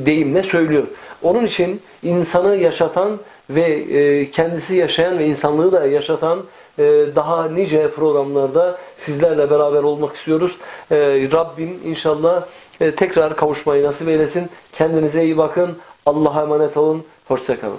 deyimle söylüyor. Onun için insanı yaşatan ve, e, kendisi yaşayan ve insanlığı da yaşatan, e, daha nice programlarda sizlerle beraber olmak istiyoruz. E, Rabbim inşallah, e, tekrar kavuşmayı nasip eylesin. Kendinize iyi bakın. Allah'a emanet olun. Hoşça kalın.